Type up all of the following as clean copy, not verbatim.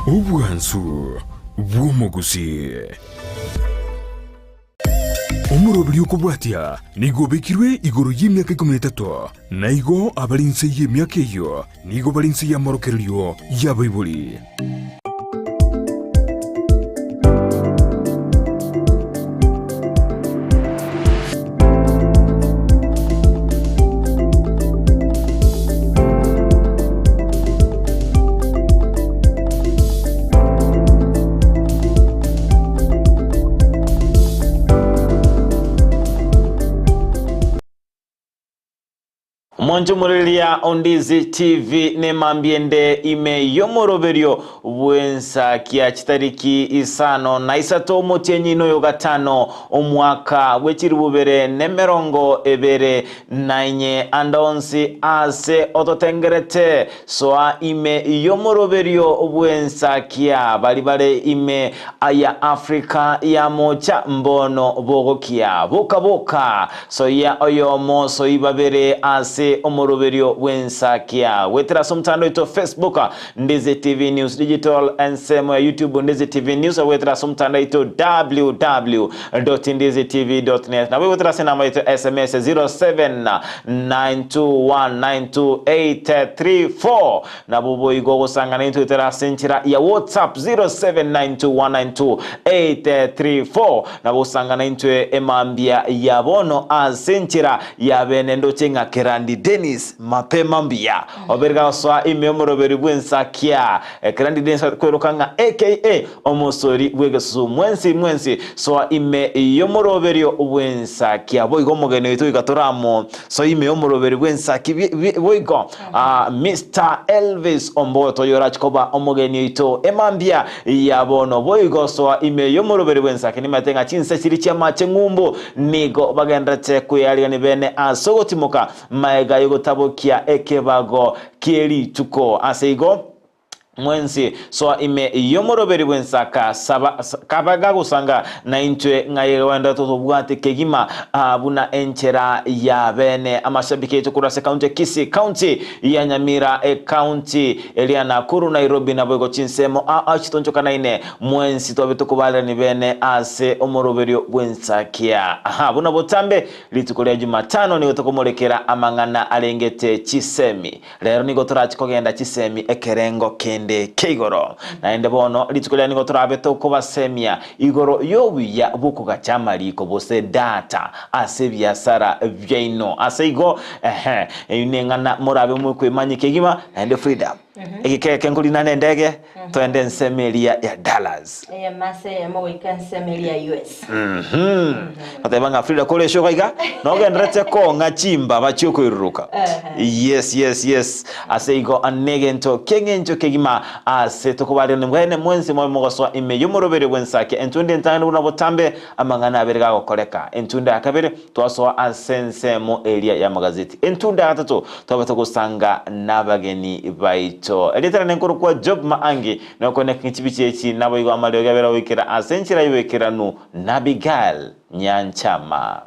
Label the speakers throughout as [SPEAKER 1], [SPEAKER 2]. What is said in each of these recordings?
[SPEAKER 1] Obwansu bw'omogusii. Omoroberi okobwatia nigo obekirwe igoro y'emiaka ikomi na etato, na igo abare inse y'emiaka eyio nigo bare inse y'amorokererio y'abaibori.
[SPEAKER 2] Omonchomoriria o Ndizi TV nemambia ende ime y'omoroberio bw'ensakia chitariki isano na isato omotienyi noyo gatano omwaka bwe chilifu bibere nemerongo ebere na inye ande onsi ase ototengerete Soa ime y'omoroberio bw'ensakia baria bare ime ya Afrika ya Moocha mbono bogokia. Boka boka, soyia oyomo soi babere ase omoroberio bw'ensakia. Goetera ase omotandao oito Facebook, Ndizi TV News Digital, ensemo ya YouTube Ndizi TV News, goetera ase omotandao oito www.ndizitv.net, nabo goetera ase enamba yaito ya SMS 0792192834, nabo boigo ogosangana intwe goetera ase enchera ya WhatsApp 0792192834, nabo gosangana intwe emambia ya bono ase enchera ya bene ndoche ng'a Kerandi Dennis mapema mbuya obere gagosoa ime omoroberi bw'ensakia Kerandi Dennis akweroka ng'a aka Omosori bw'egesusu mwensi mwensi soa ime y'omoroberio bw'ensakia boigo omogeni oito goika toramo soa ime y'omoroberio bw'ensaki boigo Mister Elvis Omboto oyorachi koba omogeni oito emambia ya bono boigo soa ime y'omoroberio bw'ensaki nimanyete ng'a chinse chiria chi'amache ng'umbu nigo bagenderete kweyarigania bene ase ogotimoka maega y'ogotabokia ekebago kie rituko ase igo Mwensi, soa ime y'omoroberi bw'ensaka, saba, kaba gagosanga naintwe ng'a egwendo totobwate kegima aa buna enchera ya bene. Amashabiki aito korwa ase county ya Kisii, county ya Nyamira, ecounty eria Nakuru, Nairobi naboigo chinsemo aa chitonchokanaine. Mwensi twabe tokobarerani bene ase omoroberio bw'ensakia. Aha, buna botambe rituko ria Jumatano nigo tokomorekera amang'ana arengete chisemi. Rero nigo torache kogenda chisemi ekerengo kende kia igoro. Naende bono rituko riria nigo torabe tokobasemia igoro y'obuya bw'okogacha amariko gose data ase ebiasara biaino. Ase igo, ehe, eyio neng'ana morabe mokwemanyia kegima, naende Frida, egeka eke nkorina nendege, toende ensemo eria ya Dallas.
[SPEAKER 3] Eyemo ase eyemo goika ensemo eria ya US.
[SPEAKER 2] Goteba ng'a Frida kore eshoka iga nogenderete kong'a chimbaba chiokoiruruka. Yes, yes, yes. Ase igo negento ki'eng'encho kegima ase tokobarerania bwene mwensi mobe mogosoa ime y'omoroberio bw'ensake entunda entang'ani buna botambe amang'ana abere gagokoreka. Entunda ya kabere twasoa ase ensemo eria y'amagazeti. Entunda ya gatato twaba togosanga nabageni baito. Erieta riane nkorokwa Job Maangi Nokoneka ng'a chibicha echi naboigo amariogi abere goikera ase enchera y'oboikeranu n'Abigail nyanchama.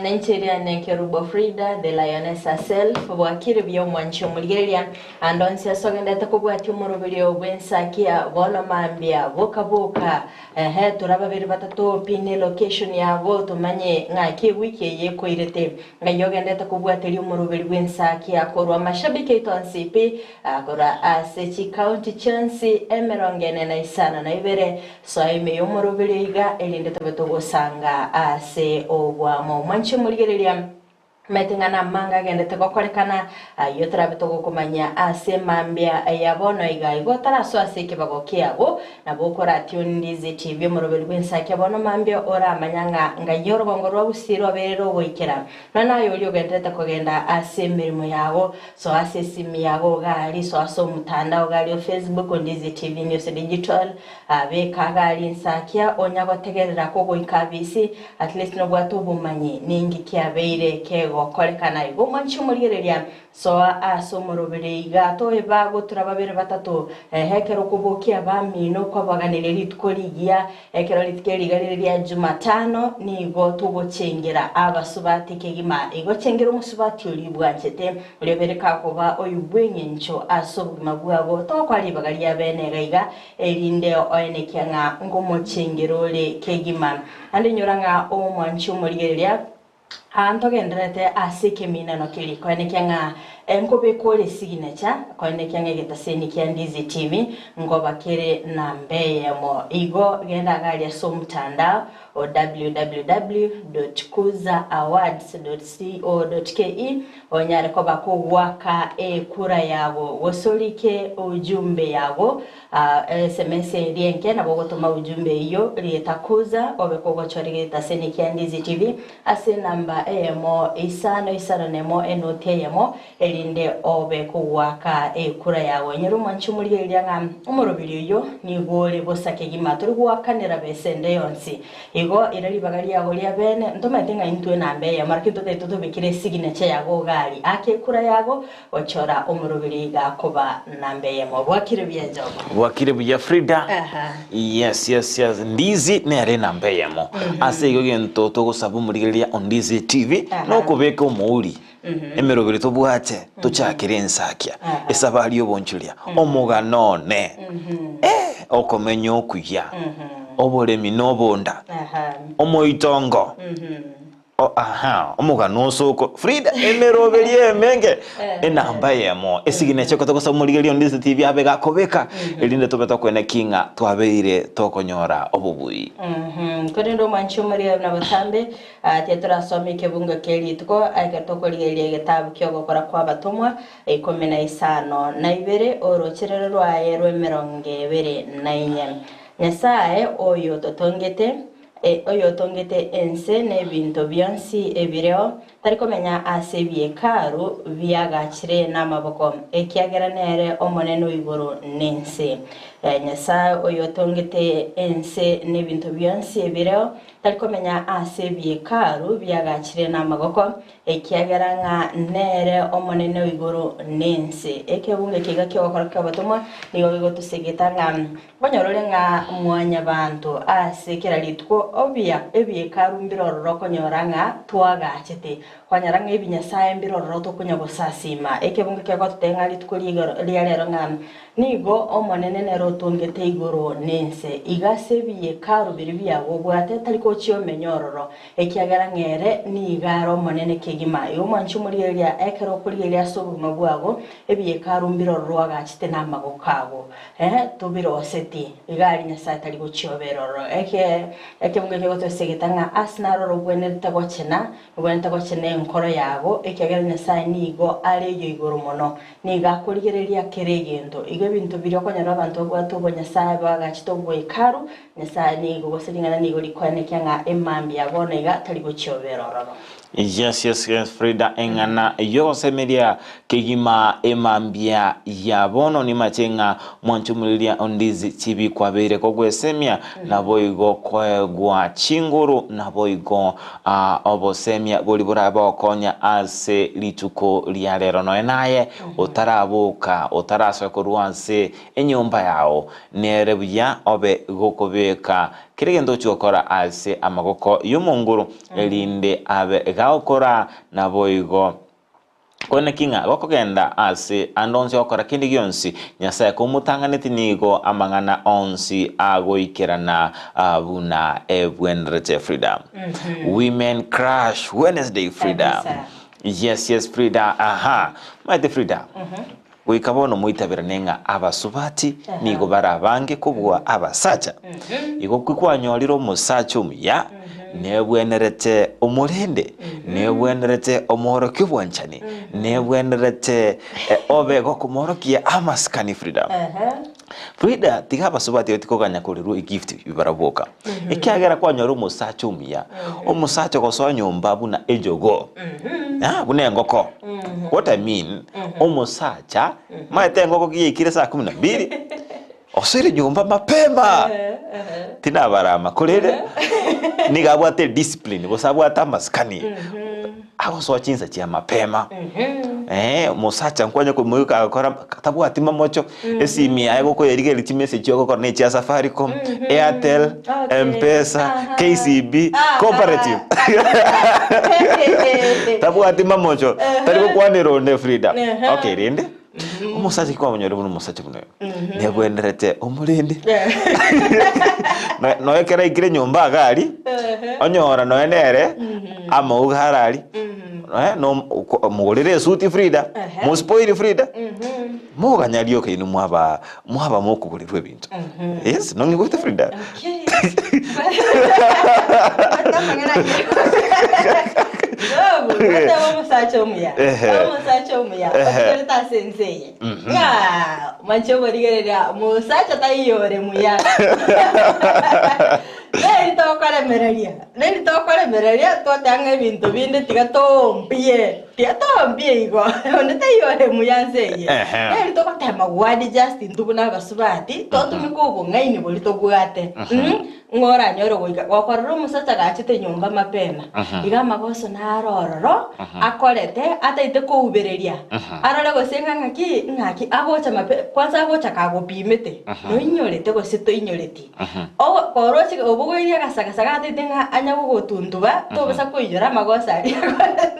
[SPEAKER 3] Nenche eria nekerubo Frida, the lioness herself, bwakire buya omwanchi omorigereria, ande onsi ase ogendete kobwatia omoroberio bw'ensakia bono mambia boka boka ehe tore ababere batato pin location yago tomanye ng'aki ewiki eye ekoirete Ngai ogendete kobwateria omoroberi bw'ensakia korwa amashabiki aito onsi pi, korwa ase chikaunti chionsi emerongo ene na isano na ibere, soa ime y'omoroberi oiga, erinde tobe togosanga ase obwamo. Mwanche morigereria maete ng'a namange agendete gokorekana, ayio torabe togokomanya ase mambia ya bono iga. Igo otarasoa ase ekebago kiago, Nabo okoratie Ndizi TV omoroberi bw'ensakia bono mambia oramanya ng'a ngai orogongo rwa Gusii rwabeire rogoikera. Nonya naye oria ogenderete kogenda ase emeremo yago, soa ase esimi yago gari, soa ase omotandao gari o Facebook Ndizi TV News Digital, beka gari ensakia onya gotegerera kogoika abisi, at least nobwate obomanyi ninki kiabeire kego. kegokorekana. Igo omwanche omorigereria, soa ase omorobere iga toeba gotura babere batato, ehe, ekero okobokia abamino kwabaganeria rituko rigiya, ekero rituko eri iga rire ria Jumatano, nigo togochengera abasubati kegima. Igo chengera omosubati oria bwanchete, oria obere kakoba oyo bw'engencho ase obogima bwago, togokoa ribaga ria bene iga iga, erinde oenekie ng'a ngomochengera ore kegima. Naende inyora ng'a omwanchi omorigereria aa ntogendererete ase ekeminano keria, koenekia ng'a nkobekwa ore signature, koenekia ng'a egetaseni kia Ndizi TV nkoba kere namba eyemo. Igo genda iga aria ase omotandao o www.kuzaawards.co.ke onyare koba kogoaka ekura yago, gose orike ujumbe yago, Sms eria enke nabo ogotoma ujumbe eyio rieta Kuza obe kogochora egetaseni kia Ndizi TV ase enamba eyemo isano isano nemo enoti eyemo erinde obe kogoaka ekura yago. Inyora omwanchi omorigereria ng'a omoroberi oyio nigo ore bosa kegima tori goakanera besa ende yonsi. Igo ira ribaga riago ria bene ntomanyete ng'a intwe enamba eyemo lakini totagete tobekere esignature yago iga aria aka ekura yago Gochora omoroberi iga akoba namba eyemo. Bwakire buya Job.
[SPEAKER 2] Bwakire buya Frida.
[SPEAKER 3] Aha.
[SPEAKER 2] Yes, yes, yes. Ndizi nere enamba eyemo. Ase igo gento togosaba omorigereria o Ndizi TV
[SPEAKER 3] Aha.
[SPEAKER 2] nokobeka omouri emeroberi tobwate tochakere ensakia
[SPEAKER 3] Aha.
[SPEAKER 2] esabari y'obonchoria omogano one eh, okomenya okuya oboremi na obonda
[SPEAKER 3] Aha.
[SPEAKER 2] omoitongo O, aha, omogano osoko Frida emeroberio emenge enamba eyemo esigina chioko togosaba omorigereria onde ase TV abe gakobeka erinde tobe tokoena ki ng'a twabeire tokonyora obobui.
[SPEAKER 3] Mhm. Korende omwanchi omorigereria buna botambe, ah, tiga torasome ekebungo kie rituko ekero tokorigereria egetabu ki'ogokora kw'abatomwa ikomi na isano na ibere orocherero rwaye rw'emerongo ebere na inye. Nyasae oyo ototongete E, oyotongete ense na ebinto bionsi ebireo, tari komenya ase ebiekaru biagachire namaboko, ekiagera nere Omonene o igoro na ense. E, Nyasae oyotongete ense na ebinto bionsi ebireo, tari komenya ase ebiekaru biagachire namagoko, ekiagera ng'a nere Omonene o igoro na ense. Ekebungo eke iga ki'ogokora ki'obotomwa nigo gegotosegeta ng'a Nkonyorore ng'a Mwanyabaanto ase kera rituko obuya ebiekaru mbire ororo okonyora ng'a twagachete, kwanyora ng'a ebinyasae mbire ororo tokonya gosasiima. Ekebungo kegototebia ng'a rituko rigoro ria rero ng'a nigo Omonene nere otongete igoro na ense. Iga ase ebiekaru biria biago obwate tari gochia omenye ororo, ekiagera ng'a ere nigo are Omonene kegima. Igo mwanche omorigereria ekero okorigereria ase obogima bwago, ebiekaru mbire ororo oagachete namagoko ago. Eh, tobiroseti, iga aria Nyasae tari gochiobera ororo. Eke ekebungo eke gotosegeta ng'a ase naro oro ogwenerete gochena, ogwenerete gochena enkoro yago, ekiagera Nyasae nigo are oyo igoro mono, nigo akorigereria kera egento. Igo ebinto biria okonyora abanto babwate obonyasae bagachete obohekalu, Nyasae nigo gose ring'ana nigo rikoenekia ng'a emambia bono iga tari gochiobera ororo.
[SPEAKER 2] Yes, yes, yes, Frida, eng'ana y'ogosemeria kegima emambia ya bono nimache ng'a mwanchumuriria ondizi chibi kwabeire kogwesemia, naboigo koegwa chinguru, naboigo ah, obosemia bori borabe bogokonya ase rituko ria rero. Nonya naye otaraboka, otarasoe korwa ase enyomba yao, nere buya obe gokobeka kera egento ochia gokora ase amagoko y'omonguru, erinde abe gagokora naboigo. Korende naki ng'a gokogenda ase ande onsi gokora kende gionsi, Nyasae komotang'aneti nigo amang'ana onsi agoikerana buna ebwenerete. Frida. Women Crush Wednesday Frida.
[SPEAKER 3] Kabisa.
[SPEAKER 2] Yes, yes, Frida. Aha. Maete Frida. Goika bono moitaberane ng'a abasubati nigo bare abange kobua abasacha. Igo kwanyorire omosacha omuya, nebwenerete omorende, nebwenerete omoorokie obwanchani, nebwenerete obe gokomoorokia amasikani Frida. Frida, tiga abasubati batie koganya korerwa egift barabwo boka. Ekiagera kwanyora omosacha omuya, omosacha ogosoa nyomba buna ejogoo, ah, buna engoko. What I mean, omosacha, maete engoko ki yaikire saa kumi na mbili, osoire nyomba mapema, tinabarama, korende nigo abwate ediscipline gose abwate amasikani. Agosoa chinsa chia mapema. Eh, omosacha nkwanya komoika agakora tabwati mamocho, esimi yaye gokoyerigereria chimessage ogokora ne chia Safaricom, Airtel,
[SPEAKER 3] Okay.
[SPEAKER 2] Mpesa,
[SPEAKER 3] Aha.
[SPEAKER 2] KCB,
[SPEAKER 3] Aha.
[SPEAKER 2] Cooperative. Tabwati mamocho, tari gokwanera onde Frida.
[SPEAKER 3] Aha.
[SPEAKER 2] Okay, rende, omosacha ki kwamonyora buna omosacha buna oyo, nebwenerete omorende. Noe ekero aikire nyomba iga aria, onyora noe nere, amauga arari, mogorere esuti Frida, mospoil Frida, moganya rioka inwe mwaba mwaba mokogorerwa ebinto. Yes, nong'igwete Frida?
[SPEAKER 3] Omosacha omuya omosacha omuya otigerete ase ense eye ng'a mwanche oborigereria mosacha taiyo ore muya Neri tokoremereria, neri tokoremereria twateba ng'a ebinto binde tiga toombie, tiga toombie igo, onde taiyo ore muya nse eye.
[SPEAKER 2] Ehe.
[SPEAKER 3] Neri togotema goadjust intwe buna abasubati, totumeke obong'aini boria tobwate mm, ng'a oranyore goika gokorora omosacha gachete nyomba mapema, iga amagoso naro ororo, akorete ataete koubereria, arore gose ng'a ng'aki, ng'aki agocha mape kwanza agocha kagopimete, noinyorete gose toinyoreti. Koroche obogoirie agasagasaga ataete ng'a anya gogotuntuba, tobasa koiyora amagoso aria akorete.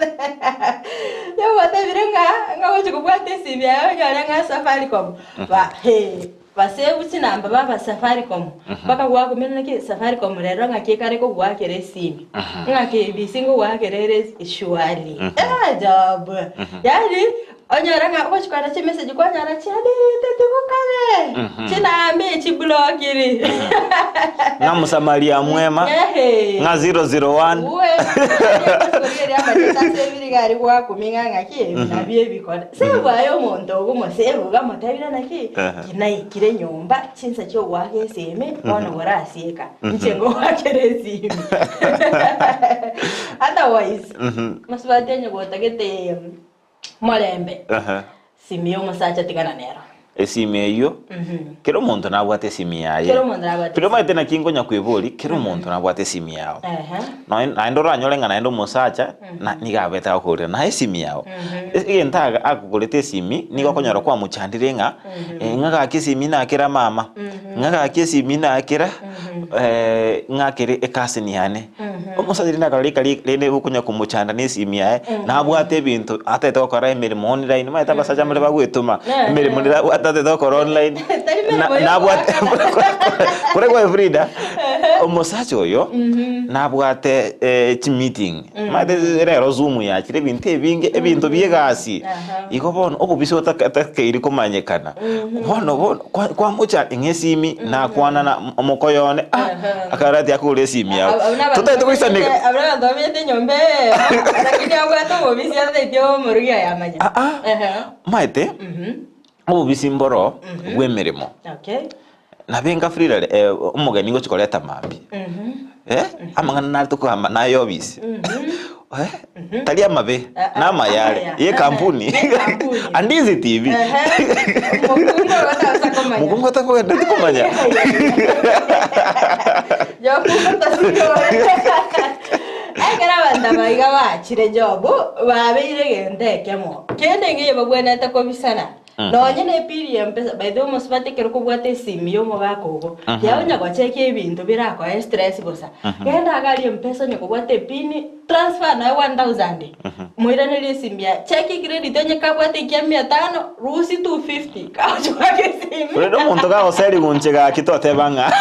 [SPEAKER 3] Yagotebire ng'a ng'a ogochi kobwata esimi yaye onyore ng'a Safaricom, ba hee, basebu chinamba baba Safaricom, mpaka gwakumia naki Safaricom rero ng'aki ekare kogoakera esimi, ng'a KBC ngogoakera ere surely, ajabu! Yaani Onyore ng'a ogochia kwarora chimessage kwanyora chiadirete tibokare, chinamba echi blokiri.
[SPEAKER 2] Ng'a Msamaria mwema,
[SPEAKER 3] Ehe.
[SPEAKER 2] ng'a 001.
[SPEAKER 3] Uwe, korigereria amarieta ase ebiriga aria gwakumia ng'a ng'aki ebi nabio ebikone. Sebu aye omonto ogo omosebu iga omotebire naki,
[SPEAKER 2] Ehe.
[SPEAKER 3] ki naikire nyomba chinsa chiogoaka esimi bono borasieka, inche ngogoakera esimi. Otherwise, mosubati onye gotagete Morembe,
[SPEAKER 2] Ehe.
[SPEAKER 3] Simi y'omosacha tigana nero.
[SPEAKER 2] Esimi eyio, kera omonto nabwate esimi yaye.
[SPEAKER 3] Kera omonto nabwate
[SPEAKER 2] Pero omanyete naki nkonya kweboria, kera omonto nabwate esimi yao.
[SPEAKER 3] Ehe.
[SPEAKER 2] Noe naende oranyore ng'a naende omosacha, na nigo abete agokogorera naye esimi yao. Egento aga akogorete esimi, nigo okonyora kwamochandire ng'a, ng'a gaki esimi nakera mama, ng'a gaki esimi nakera ng'akere ecousin yane. Omosacha rende akarora rika rende okonya komochanda na esimi yaye, nabwate ebinto atagete gokora emeremo online, omanyete abasacha mbare bagwetoma, emeremo nere abwate atagete gokora online,
[SPEAKER 3] Tari
[SPEAKER 2] na
[SPEAKER 3] meremo ya
[SPEAKER 2] nabwate
[SPEAKER 3] ogoakana.
[SPEAKER 2] kore gwa Frida, omosacha oyo nabwate chimeeting, omanyete rero zoom yachire ebinto ebinge, ebinto bia egasi,
[SPEAKER 3] Aha.
[SPEAKER 2] igo bono obobisa otakairi komanyekana, bono bono kwa kwamocha ng'a esimi nakwana na omokoyo one ah, akarora ati akogora esimi yao. Totaete goisaneka.
[SPEAKER 3] Abwo nabanto bamenyete enyomba eyemo, lakini abwate obobisi ataeti omorugi oye amanye.
[SPEAKER 2] Ah, ah.
[SPEAKER 3] Ehe.
[SPEAKER 2] Omanyete, obobisi mboro bw'emeremo.
[SPEAKER 3] Okay.
[SPEAKER 2] Nabo enga Frida eh, omogeni ngochi koreta mambia. Eh, amang'ana nare tokoamba naye obisi. Eh, tari amabe,
[SPEAKER 3] Ah, ah,
[SPEAKER 2] namaya are,
[SPEAKER 3] amaya.
[SPEAKER 2] ye kampuni.
[SPEAKER 3] Ye kampuni.
[SPEAKER 2] Andizi TV.
[SPEAKER 3] Ehe. Mokungu ogotagosa komanya.
[SPEAKER 2] Mokungu atakogenda tikomanya.
[SPEAKER 3] Jokungu tasikore. Ekero abanto aba iga bachire job, babeire egento ekemo. Kende ngeiyo babwenerete kobisana. Nonye ne epiri ya mpesa, by the way omosubati ekero kobwate esimi ya omogaka ogo, tiaonya gochekia ebinto birakoe stress bosa. Genda iga aria mpesa onye kobwate epini, transfer noe 1000, moiranerie esimi yaye, cheki ecredit onye kabwate ekia mia tano, rusia 250, kagochi goaka esimi.
[SPEAKER 2] Korende omonto gagoseriwa inche gaki toteba ng'a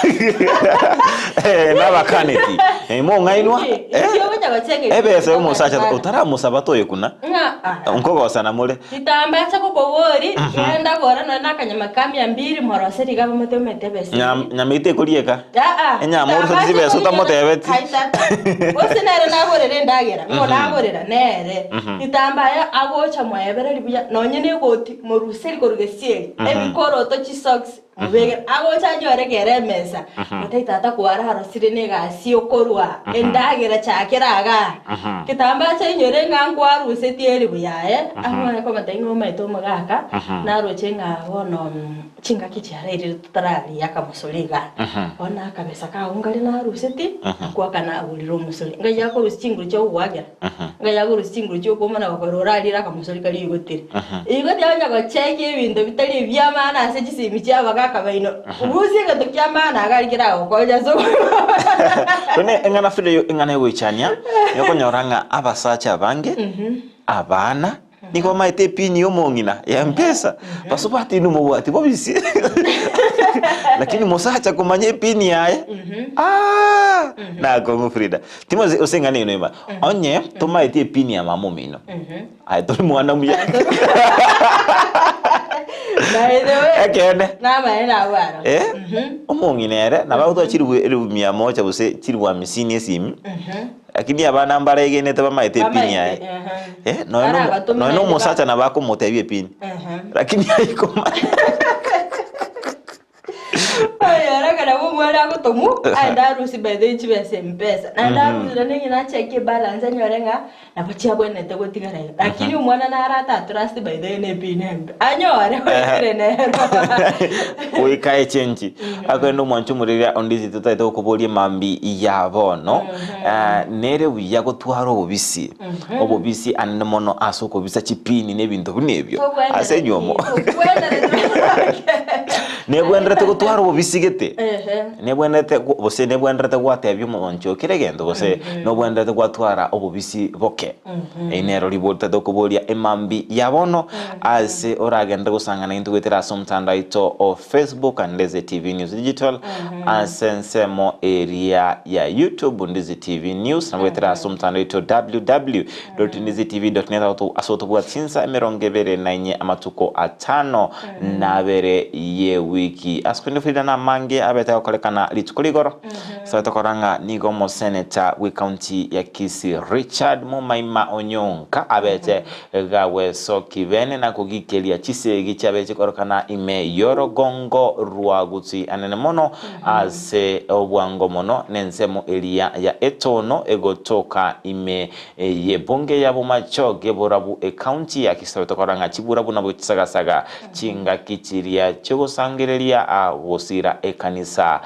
[SPEAKER 2] nabakaneti, mong'ainwa,
[SPEAKER 3] Inki? Inki ogocha gocheka
[SPEAKER 2] ebesa ya omosacha
[SPEAKER 3] ebinto
[SPEAKER 2] otaramosaba toyekuna,
[SPEAKER 3] Ng'a ah.
[SPEAKER 2] nkogosana more.
[SPEAKER 3] Ritambache gokoboria, genda gora nonya nakanyama ka mia mbiri morose riga bamote omete ebesa
[SPEAKER 2] Nyam-
[SPEAKER 3] eria.
[SPEAKER 2] Nyama tekorieka.
[SPEAKER 3] Aa,
[SPEAKER 2] Enyama oroseti
[SPEAKER 3] ritambache
[SPEAKER 2] chibesa
[SPEAKER 3] koriera-
[SPEAKER 2] otamotebeti.
[SPEAKER 3] Ai tata, gose nere nagorere endagera, ng'o nagorera nere. Ritambaya agocha mwaebereri buya, nonye na egoti moruseri korwa gesieri, ebikoroto, chisocks. Mobeke agocha anyore kere emesa, gotebia tata kwararosire na egasi okorwa endagera chakera igaa. Getambaa chainyore ng'a nkwarusetie eribu yaye, amanye komotebia ng'a omanyete omogaka, naroche ng'a bono chingaki chiarairire totararia akamosori igaa. Bono akabesa kago nkare narusetie, nakwo aka nagorire omosori. Ngai akorusia chinguru chia ogoakera. Ngai akorusia chinguru chi'okwomana gokora orarire akamosori karia oigotire. Igoti onye gochekia ebinto bitari ebi'amaana ase chisemi chi'abagaaka baino, rusia egento ki'amaana iga aria keragokonye ase obogima.
[SPEAKER 2] Korende eng'ana Frida eyo eng'ana egoichania, nigo okonyora ng'a abasacha abange, abana, nigo bamaete epini ya omong'ina ya mpesa, basubati inwe mobwati bobisi lakini mosacha komanya epini yaye aah nakong'u Frida. Timozi ase eng'ana eye noima, onye tomaeti epini ya mama omino, aye tori mwana muya.
[SPEAKER 3] By the way,
[SPEAKER 2] Ekeene.
[SPEAKER 3] namaene nabwo aro.
[SPEAKER 2] Eh, omong'ina ere nabo agotwara chiribu elifu mia moja gose chiribu hamsini esimi, lakini abana mbaregenete bamaete epini yaye.
[SPEAKER 3] Bamaete,
[SPEAKER 2] Eh, nonya nomo-
[SPEAKER 3] Barabatome
[SPEAKER 2] nonya
[SPEAKER 3] naende ba-
[SPEAKER 2] nomosacha nabo akomotebia epini, lakini aikomanya.
[SPEAKER 3] Oyora nabo omwana agotomwa aende arusie by the way chibesa mpesa naende arusie naende ng'ina acheke ebalance anyore ng'a nabo chiabwenerete gotigara iga lakini omwana naro atatrust by the way na epini embe anyore oetire nero.
[SPEAKER 2] Goika echenji akorende omwancho omoriri onde ase totaete gokoboria mambi ya bono nere buya gotwara obobisi obobisi anene mono ase okobisa chipini na ebinto buna ebio ase enyomo Nebwenerete gotwara obobisi gete, nebwenerete gose nebwenerete gwatebia omonto oo kera egento gose nobwenerete gwatwara obobisi boke. Eri nero ribori totagete gokoboria emambia ya bono ase oragenderere gosangana intwe goetera ase omotandao oito o Facebook Ndeze TV News Digital, ase ensemo eria ya YouTube Ndeze TV News, nabo goetera ase omotandao oito www. Ndizitv.net ase otobwate chinsa emerongo ebere na inye amatuko atano na abere y'ewiki. Ase korende Frida namange abete agokorekana rituko rigoro. Ase tokora ng'a nigo omoseneta bw'ecounty ya Kisii Richard Mumaima Onyonka abete gagwesoki bene na kogikeria chisegi chiabe chikorekana ime y'orogongo rwa Gusii anene mono ase obwango mono nensemo eria ya etono egotoka ime Y'ebunge ya Bomachoge borabu ecounty ya Kisii tokora ng'a chiburabu nabo chisagasaga chingaki chiria chiogosangereria a gosira ekanisa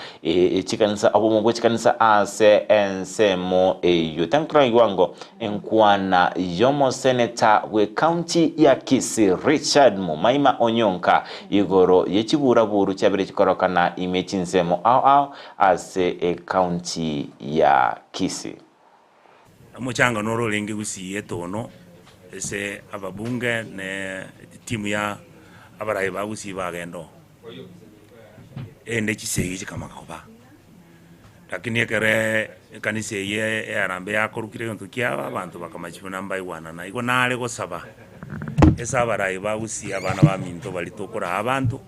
[SPEAKER 2] chikanisa obomo bwe chikanisa ase ensemo eyio. Tankoraigwa ngo enkwana y'omoseneta bwe county ya Kisii Richard Mumaima Onyonka igoro ye chiburaburu chiabere chikorokana ime chinsemo ao ao ase ecounty ya Kisii.
[SPEAKER 4] Omochanga noro orenge gusii etono ase ababunge ne etimu ya abarai ba gusii bagenda oo. Ende chisegi chikamaka koba, lakini ekero ekanisa eye ya Harambee yakorokire egento kiabo abanto bakamachia buna mbaigwanana. Igo nare gosaba ase abarai ba gusii abana baminto baria tokoraa abanto,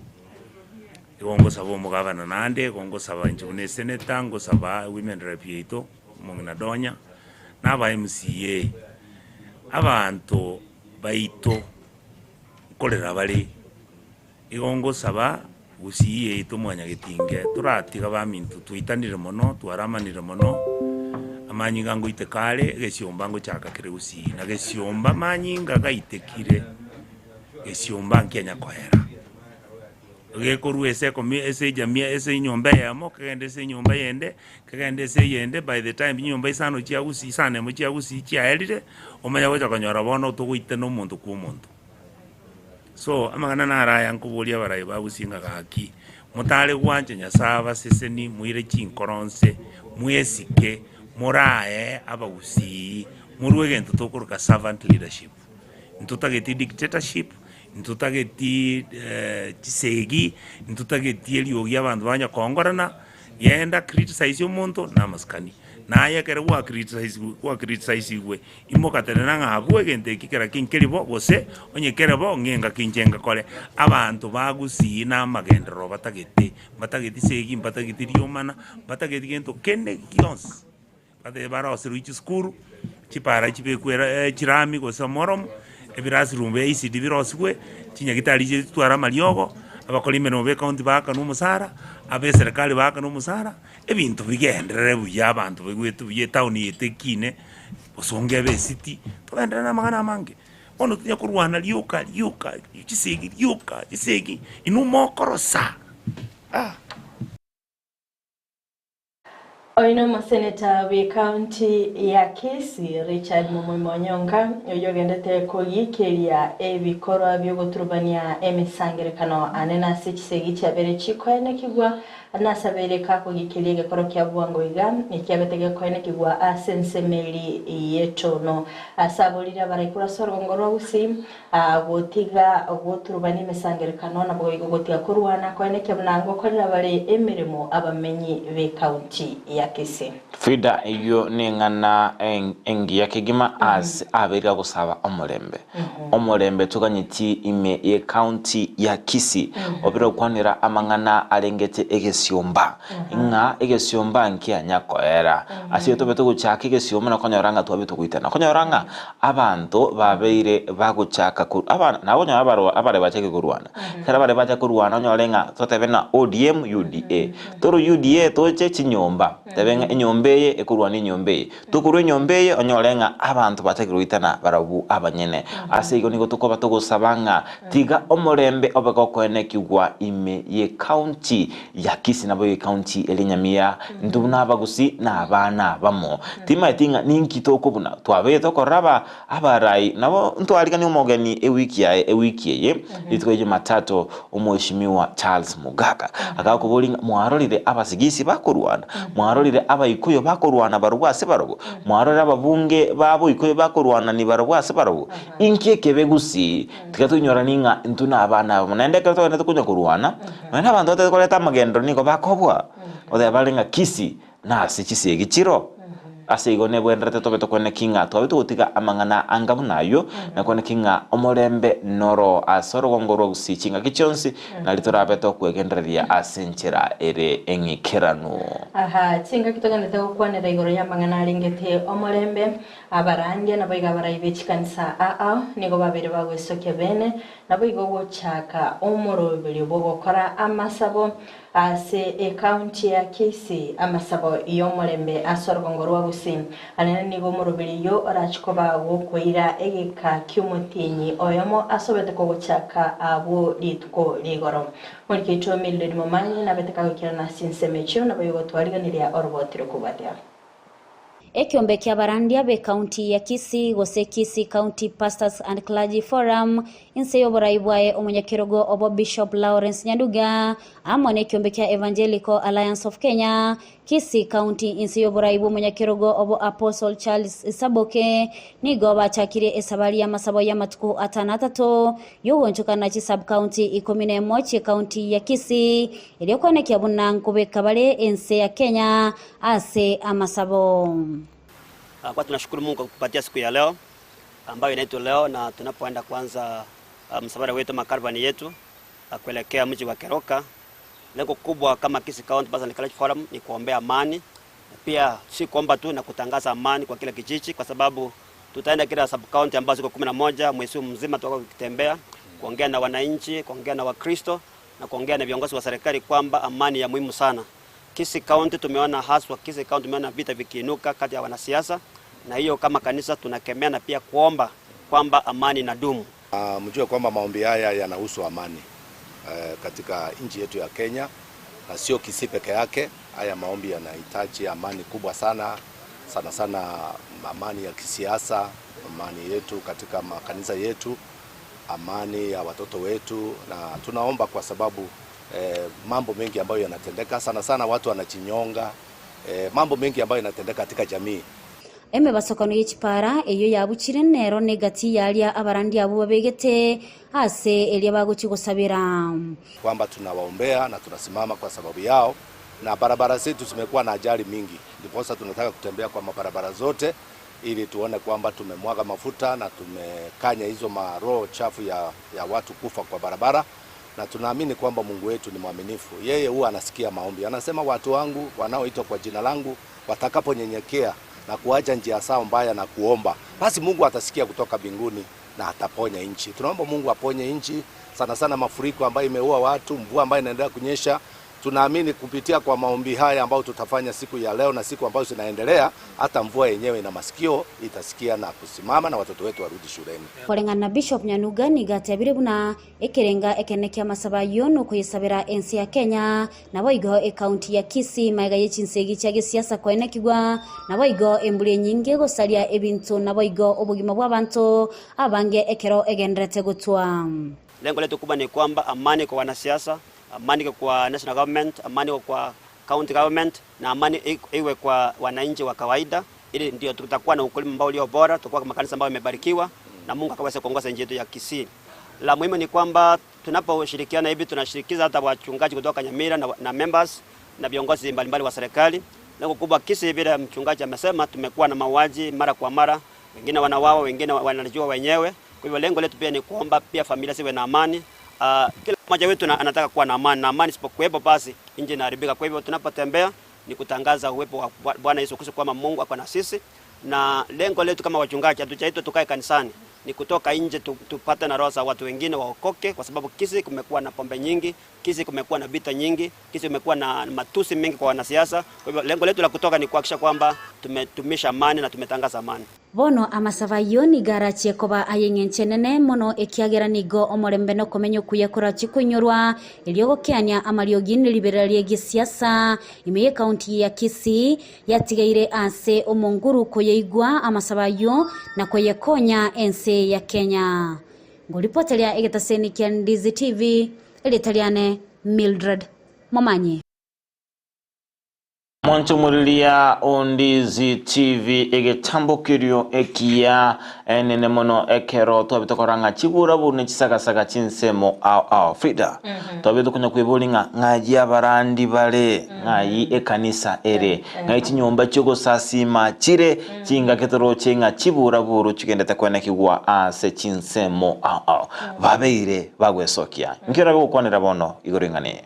[SPEAKER 4] igo ngosaba omogabana naende, igo ngosaba inche buna esenator, ngosaba women rep yaito. Omong'ina Donya, na aba MCA, abanto baito nkorera bare, igo ngosaba gusii yaito mwanyagetinge toratiga baminto twaitanire mono, twaramanire mono, amanyinga ngoiteka are, egesiomba ngochaka kere gusii, na gesiomba amanyinga gaitekire, gesiomba nkianya koera. Gekorwa ase ekomi ase ejamia ase enyomba eyemo, kegende ase enyomba eyende, kegende ase eyende, by the time chinyomba isano chia gusii isano emo chia gusii chiaerire, omanye gocha konyora bono togoitana omonto kwa omonto. So, amang'ana naro aya nkoboria abarai ba gusii ng'a gaki, motare gwancha Nyasaye abaseseni, moire chinkoro nse, mwesike, morae abagusii, morwe egento tokoroka servant leadership. Ntotageti dictatorship, ntotageti chisegi, ntotageti eriogi abanto banya koongorana, genda criticize omonto na amasikani. Naye ekero gwa criticize gwa criticize imoka tenena ng'a abwo egento eki kera ki nkeri bo, gose onye kere bo ng'a engaki inche ngakore. Abanto bagusii na amagenderero batagete, mbatageti segi, mbatageti riomana, mbatageti gento kende gionsi. Batebie baroserwe chisukuru, chipara chibekwe era chirami gose omoromo, ebirasi room bia ECD birosigwe, chinyagitari chitware amariogo. Abakori emeremo b'ecounty baakanwe omosara, abeserekari baakanwe omosara, ebinto bigenderere buya abanto baigwete buya etown yaito ekine, bosongo ebe ecity, togenderere na amang'ana amange. Bono tonya korwana rioka rioka chisegi rioka chisegi, inwe mokorosa ah.
[SPEAKER 3] Oyo nomoseneta bw'ecounty ya Kisii Richard Momoima Onyonka oyio ogendete kogiikeria ebikorwa biogoturubania emesangerekano anene ase chisegi chiabere chikoenekigwa nasabeire kakogikeria egekoro kia bwango iga ekiabete gekoenekigwa ase ensemo eri y'etono ase aborire abaraikuru ase orogongo rwa Gusii Gotiga goturubania emesangererekano naboigo gotiga korwana koenekia buna ngokorera bare emeremo abamenyi b'ecounty ya Kisii.
[SPEAKER 2] Frida eyio neng'ana engiya kegima ase abeire agosaba omorembe. Omorembe toganyeti ime ye county ya Kisii obire gokwanera amang'ana arengete egesiomba ng'a egesiomba nkianya koera. Ase igo tobe togochaka egesiomba na konyora ng'a twabete goitana. Konyora ng'a Abanto babeire bagochaka ko aba nabo onyore abaro abare bachake korwana. Ekero abare bacha korwana onyore ng'a totebe ng'a ODM, UDA. Torwe UDA toche chinyomba, tebe ng'a enyomba eye ekorwana enyomba eye. Tokorwa enyomba eye onyore ng'a abanto bachakire goitana barabwo abanyene. Ase igo nigo tokoba togosaba ng'a tiga omorembe obe gokoenekigwa ime ye county ya Kisii nabo ecounty eria Nyamira, intwe buna abagusii na abana abamo. Timaeti ng'a ninki tokobuna, twabeire tokorora aba abarai nabo ntwariganie omogeni ewiki yaye ewiki eye, rituko ria Jumatatu, Omweshimiwa Charles Mogaka agakoboria ng'a mwarorire abasigisi bakorwana, mwarorire abaikuyu bakorwana barobwo ase barobwo, mwarorire ababunge ba boikuyu bakorwana nibarobwo ase barobwo, inki ekebe gusii? Tiga toinyoranie ng'a intwe nabana abamo. Naende ekero togenderete konya korwana, nonya na abanto batari koreta amagenderero nigo bakobua, goteba bare ng'a Kisii nase chisegi chiro. Ase igo nebwenerete tobe tokweneki ng'a twabe togotiga amang'ana anga buna ayio, na kweneki ng'a omorembe noro ase orogongo rwa Gusii chingaki chionsi, nari torabe tokwegendereria ase enchera ere eng'ikeranu.
[SPEAKER 3] Aha, chingaki togenderete gokwanera igoro y'amang'ana arengete omorembe, Abarandia naboigo abarai be chikanisa aa nigo babeire bagwesokia bene, naboigo gochaka omoroberio bw'ogokora amasabo ase ecounty ya Kisii, amasabo y'omorembe ase orogongo rwa Gusii. Anene nigo omoroberio oyio orache koba gokoira egeka ki'omotienyi oyomo ase obete kogochaka abwo rituko rigoro. Morike oito Mildred Momanyi nabete kagoikerana ase chinsemo echio naboigo twariganiria oroboti rokobwatia.
[SPEAKER 5] Ekiombe ki'abarandia b'Ekaunti ya Kisii gose Kisii County Pastors and Clergy Forum inse y'oborai bwaye omonyakerogo obo Bishop Lawrence Nyanduga amo n'ekiombe kia Evangelical Alliance of Kenya Kisii County inse y'oborai bw'omonyakerogo obo Apostle Charles Saboke nigo bachakirie esabari y'amasabo y'amatuko atan'atato y'ogoonchokana chisub-county ikomi nemo chi'ekaunti ya Kisii erio koenekia buna nkobeka bare ense ya Kenya Ase amasabo.
[SPEAKER 6] Kwa tunashukuru Mungu kwa kutupatia siku ya leo ambayo inaitwa leo, na tunapoenda kuanza msafara wetu ama caravan yetu kuelekea mji wa Keroka. Lengo kubwa kama Kisii County Pastors and Clergy Forum ni kuombea amani, na pia si kuomba tu na kutangaza amani kwa kila kijiji, kwa sababu tutaenda kila sub county ambazo ziko 11 mwezi huu mzima, tutakuwa tukitembea kuongea na wananchi, kuongea na Wakristo na kuongea na viongozi wa serikali kwamba amani ya muhimu sana. Kisii County tumeona haswa Kisii County tumeona vita vikiinuka kati ya wanasiasa, na hiyo kama kanisa tunakemea na pia kuomba kwamba amani inadumu.
[SPEAKER 7] Mjue kwamba maombi haya yanahusu amani katika nchi yetu ya Kenya na sio Kisii peke yake. Haya maombi yanahitaji amani kubwa sana sana sana, amani ya kisiasa, amani yetu katika makanisa yetu, amani ya watoto wetu, na tunaomba kwa sababu mambo mengi ambayo yanatendeka sana sana, watu wanajinyonga, mambo mengi ambayo yanatendeka katika jamii.
[SPEAKER 5] Emebasokano ye chipara eyio yabuchire nero negati y'aria abarandia abwo babegete aase eria bagochia gosabera.
[SPEAKER 7] Kwamba tunawaombea na tunasimama kwa sababu yao, na barabara zetu zimekuwa na ajali mingi, ndiposa tunataka kutembea kwa mabarabara zote ili tuone kwamba tumemwaga mafuta na tumekanya hizo maroho chafu ya watu kufa kwa barabara, na tunaamini kwamba Mungu wetu ni mwaminifu. Yeye huwa anasikia maombi. Anasema watu wangu wanaoitwa kwa jina langu watakaponyenyekea na kuacha njia zao mbaya na kuomba, basi Mungu atasikia kutoka mbinguni na ataponya nchi. Tunaomba Mungu aponye nchi. sana sana mafuriko ambayo imeua watu, mvua ambayo inaendelea kunyesha. Tunaamini kupitia kwa maombi haya ambayo tutafanya siku ya leo na siku ambazo zinaendelea, hata mvua yenyewe ina masikio itasikia na kusimama na watoto wetu warudi shuleni.
[SPEAKER 5] Koreng'ana na Bishop Nyanuga nigo atebire buna ekerenga ekenene ki'amasabo ayio nokoyesabera ense ya Kenya naboigo ecounty ya Kisii magega ye chinsegi chia gesiasa koenekigwa naboigo embura enyinge gosaria ebinto naboigo obogima bw'abanto abange ekero egenderete gotwa.
[SPEAKER 6] Lengo letu kubwa ni kwamba amani kwa wanasiasa, amani iko kwa national government, amani iko kwa county government na amani iwe kwa wananchi wa kawaida, ili ndio tutakuwa na ukulima ambao ulio bora, tutakuwa makanisa ambayo yamebarikiwa na Mungu akaweza kuongoza nchi yetu ya Kisii. La muhimu ni kwamba tunaposhirikiana hivi tunashirikiza hata wachungaji kutoka Nyamira na, na members na viongozi mbalimbali wa serikali. Lengo kubwa Kisii, vile mchungaji amesema, tumekuwa na mauaji mara kwa mara, wengine wanawawa, wengine wanajua wenyewe. Kwa hivyo lengo letu pia ni kuomba pia familia ziwe na amani. Kila mmoja wetu anataka kuwa na amani, na amani isipokuwepo basi nchi inaharibika. Kwa hivyo tunapotembea ni kutangaza uwepo wa Bwana Yesu Kristo kwamba Mungu ako na sisi, na lengo letu kama wachungaji hatujaitwa tukae kanisani, ni kutoka nje tupate na roho za watu wengine waokoke, kwa sababu Kisii kumekuwa na pombe nyingi, Kisii kumekuwa na vita nyingi, Kisii kumekuwa na matusi mengi kwa wanasiasa. Kwa hivyo lengo letu la kutoka ni kuhakikisha kwamba tumetumisha amani na tumetangaza amani.
[SPEAKER 5] Bono amasabo ayio nigo arachie koba ay'eng'encho enene mono ekiagera nigo omorembe na okomenya okuya korachie koinyorwa erio gokeania amariogi ne riberera ria gesiasa ime y'ecounty ya Kisii yatigaire ase omonguru koyaigwa amasabo ayio na koyekonya ense ya Kenya. Ngoripoteria egetaseni kia Ndizi TV, erieta riane Mildred Momanyi.
[SPEAKER 2] Monchomoriria o Ndizi TV egetambokerio ekiya enene mono ekero twabete korora ng'a chiburaburu ne chisagasaga chinsemo ao ao Frida twabete konya kwebori ng'a ng'ayi abarandi bare ng'ayi ekanisa ere ng'ayi chinyomba chiogosasima chire chingaki toroche ng'a chiburaburu chigendete kwenekigwa ase chinsemo ao ao babeire bagwesokia nkio orabe gokwanera bono igoro ing'ana eye.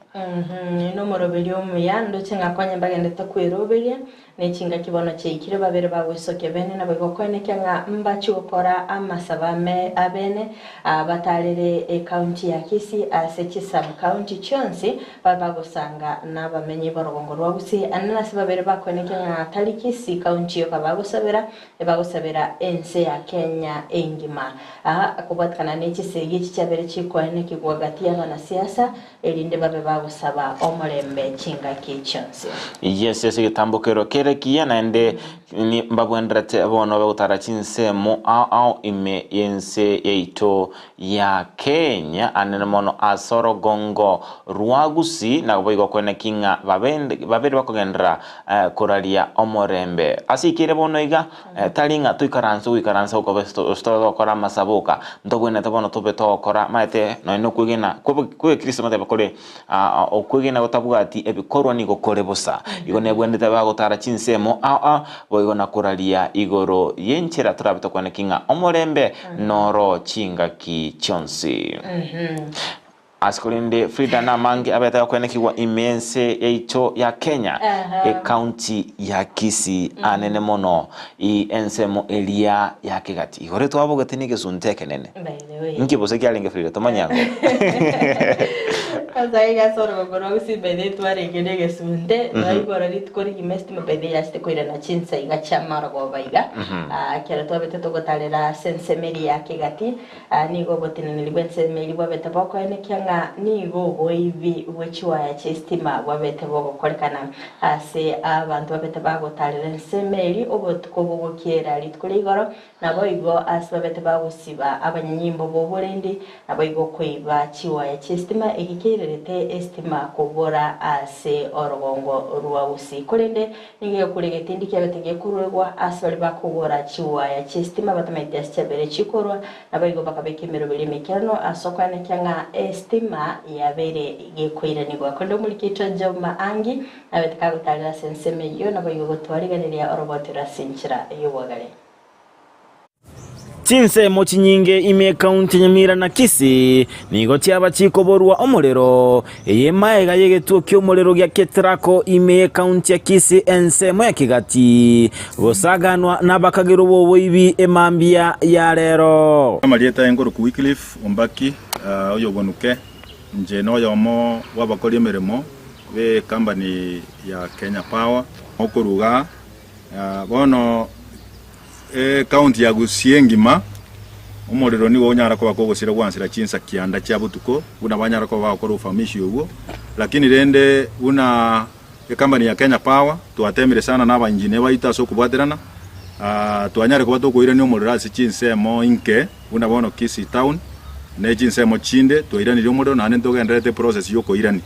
[SPEAKER 3] Nomoroberio omuya, ndoche ng'a konya mbagendete kweroberia, ne chingaki bono chiaikire babere bagwesokia bene, naboigo koenekia ng'a mbachie gokora amasabo ame abene, batarere ecounty ya Kisii ase chisub county chionsi, babe bagosanga nabamenyi b'orogongo rwa Gusii, ande nase babere bakoenekia ng'a tari Kisii county yoka bagosabera, ebagosabera ense ya Kenya engima. Aa kobwatikana ne chisegi echi chiabere chikoenekigwa gati y'abanasiasa, erinde babe bagosaba omorembe chingaki chionsi.
[SPEAKER 2] Yes, ase egetambo kero kere ekiya, naende mbabwenerete bono bagotara chinsemo ao ao ime y'ense yaito ya Kenya, anene mono ase orogongo rwa Gusii, naboigo kweneki ng'a babere bakogenderera koraria omorembe. Ase ekeire bono iga, tari ng'a toikaranse goikaransa gokoba gose togokora amasabo oka, ntobwenerete bono tobe togokora maete nonye na okwegena kw'egekristo motebe kore okwegena gotabwati ebikorwa nigo kore bosa. Igo nebwenerete bagotara chinsemo ao ao, boigo na koraria igoro y'enchera torabe tokwaneki ng'a omorembe noro chingaki chionsi. Ase korende Frida namange abete gakwenekigwa ime y'ense yaito ya Kenya, ecounty ya Kisii anene mono i ensemo eria ya Kegati. Igoro twabogete negesunte ekenene.
[SPEAKER 3] By the way.
[SPEAKER 2] Inki bose kiarenge Frida tomanye ango.
[SPEAKER 3] Ase aiga ase orogongo rwa Gusii by the way twarenge na egesunte, twaigora rituko rigima esitima by the way yachete koirana chinsa iga chia marogoba iga. Ekero twabete togotarera ase ensemo eria ya Kegati, Aa nigo oboteneneri bw'ensemo eria bwabete bokoenekia ng'a nigo oboibi bwe chiwaya chi'esitima bwabete bogokorekana ase abanto babete bagotaarera ensemo eria obotuko bogokiera rituko ria igoro, naboigo ase babete bagosiba abanyanyimbo b'oborendi, naboigo koiba chiwaya chi'esitima eki keirerete esitima kobora ase orogongo rwa Gusii. Korende Nigo egekura egetindi kiabete gekoruegwa ase baria bakogora chiwaya chi'esitima batamaeti ase chiabere chikorwa, naboigo bakabeka emeroberi emeikeranu ase okoenekia ng'a esitima yabeire gekoiranigwa. Korende omoriki oito Juma Angi nabete kagotarera ase ensemo eyio, naboigo gotwarigereria oroboti ase enchera y'obwagare.
[SPEAKER 2] Chinsemo chinyinge ime ekaunti ya Nyamira na Kisii nigo chiaba chikoborwa omorero, eye maega y'egetuo ki'omorero gia Ketraco ime y'ekaunti ya Kisii ensemo ya Kigati gosaganwa nabakagerwa b'oboibi emambia ya rero.
[SPEAKER 8] Amarieta aye nkorokwa Wycliffe Ombaki. Oyobonuke, inche noyomo bw'abakori emeremo b'ecompany ya Kenya Power. Okoruga bono ecounty ya Gusii engima, omorero nigo onyara koba kogosira gwansera chinsa kianda chia botuko, buna banyara koba bagokora ofahamishi obwo, lakini rende buna Ecompany ya Kenya Power twatemire sana na abaengineer baito ase okobwaterana, twanyare koba tokoirania omorero ase chinsemo inke buna bono Kisii town ne chinsemo chinde twairanirie omorero naende ntogendererete eprocess yokoirania.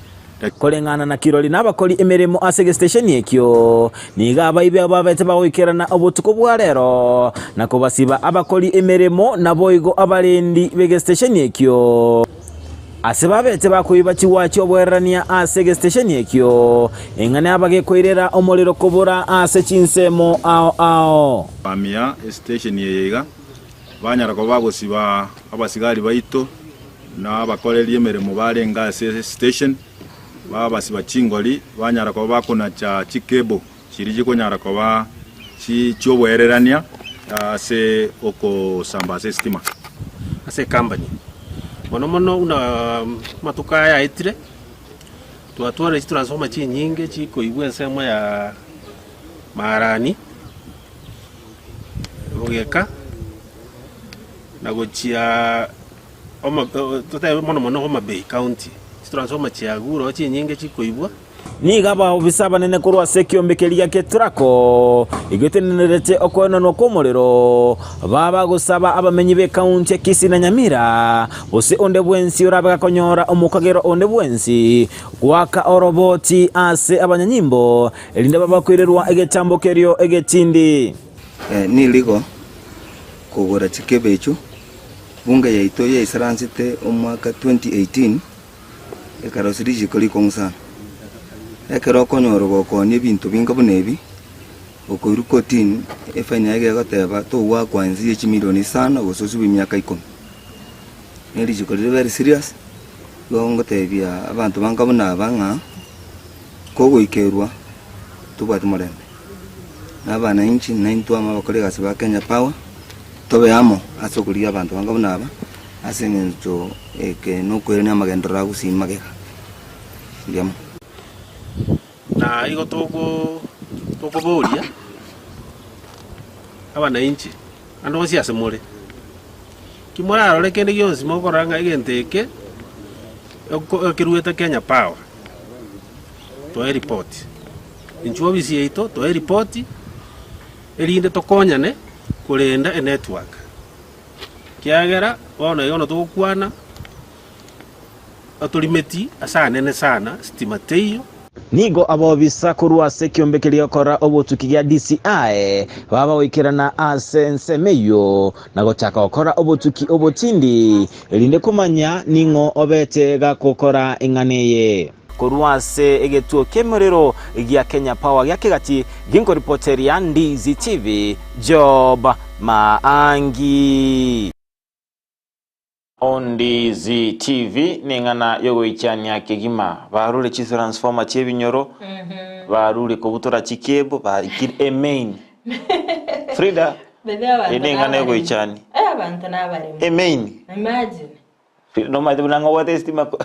[SPEAKER 2] Koreng'ana na kirori na abakori emeremo ase egesitesheni ekio, nigo abaibi abwo babete bagoikerana obotuko bwa rero, na kobasiba abakori emeremo naboigo abarendi b'egesitesheni ekio. Ase babete bakoiba chigwachi oboererania ase egesitesheni ekio, eng'ana yabagekoirera omorero kobora ase chinsemo ao ao.
[SPEAKER 8] Bamia esitesheni eye iga, banyara koba bagosiba abasigari baito na abakoreri emeremo barenge ase esitesheni, babasiba chingori, banyara koba bakonacha chicable chiria chikonyara koba chi'oboererania ase okosamba ase esitima.
[SPEAKER 9] Ase ecompany. Mono mono buna amatuko aya aetire, twatwarire chitransformer chinyinge chikoigwa ensemo ya Marani, Bogeka, na gochia Homa totebe mono mono Homa Bay county, chitransformer chiagure oo chinyinge chikoibwa.
[SPEAKER 2] Nigo abaofisa abanene korwa ase ekiombe keria gia Ketraco egetenenerete okoenanwa kw'omorero, baba gosaba abamenyi b'ekaunti ya Kisii na Nyamira, gose onde bwensi orabe gakonyora omokagera onde bwensi goaka oroboti ase abanyanyimbo, erinde babakoirerwa egetambo kerio egetindi.
[SPEAKER 10] Nirigo kogora chikebe echio, bunge yaito yaisaransete omwaka 2018. Ekarosia richiiko rikong'u sana. Ekero okonyora gokoonia ebinto binga buna ebi, okoirwa kotini, efaini yaye egoteba togoakwa inse ye chimilioni isano gose osibwe emiaka ikomi. Ne richiiko rire very serious, igo ngotebia abanto banga buna aba ng'a, kogoikerwa tobwate morembe. Na abananchi naintwe amo abakori egasi ba Kenya Power, tobe amo ase okorigia abanto banga buna aba. Ase engencho eke nokoirania amagenderero a gusii magega. Mbuya mono.
[SPEAKER 9] Na igo tokoboria abanainchi ande bonsi ase more, ki morarore kende gionsi mokorora ng'a egento eke ekeruete Kenya Power, toe ripoti. Inchuo ofisi yaito toe ripoti, erinde tokonyane korenda enetwork. Ekiagera bono iga bono togokwana, torimeti ase anene sana, sitima teiyo.
[SPEAKER 2] Nigo abobisa korwa ase ekiombe keria gokora obotuki gia DCI baba goikerana ase ensemo eyio na gochaka gokora obotuki obotindi erinde komanya ning'o obete gakokora eng'ana eye. Korwa ase egetuo ki'emorero gia Kenya Power gia Kegati, ginkoripoteria Ndizi TV, Job Maangi. Ondizi TV neng'ana yogoichania kegima. Barure chitransformer chi'ebinyoro, barure kobutora chicable, barikire emain. Frida,
[SPEAKER 3] Bebe abanto
[SPEAKER 2] eye neng'ana
[SPEAKER 3] nabaremu.
[SPEAKER 2] yogoichania.
[SPEAKER 3] Eh, abanto nabaremu.
[SPEAKER 2] Emain.
[SPEAKER 3] Imagine.
[SPEAKER 2] Nomanyete buna ng'a obwate esitima ko-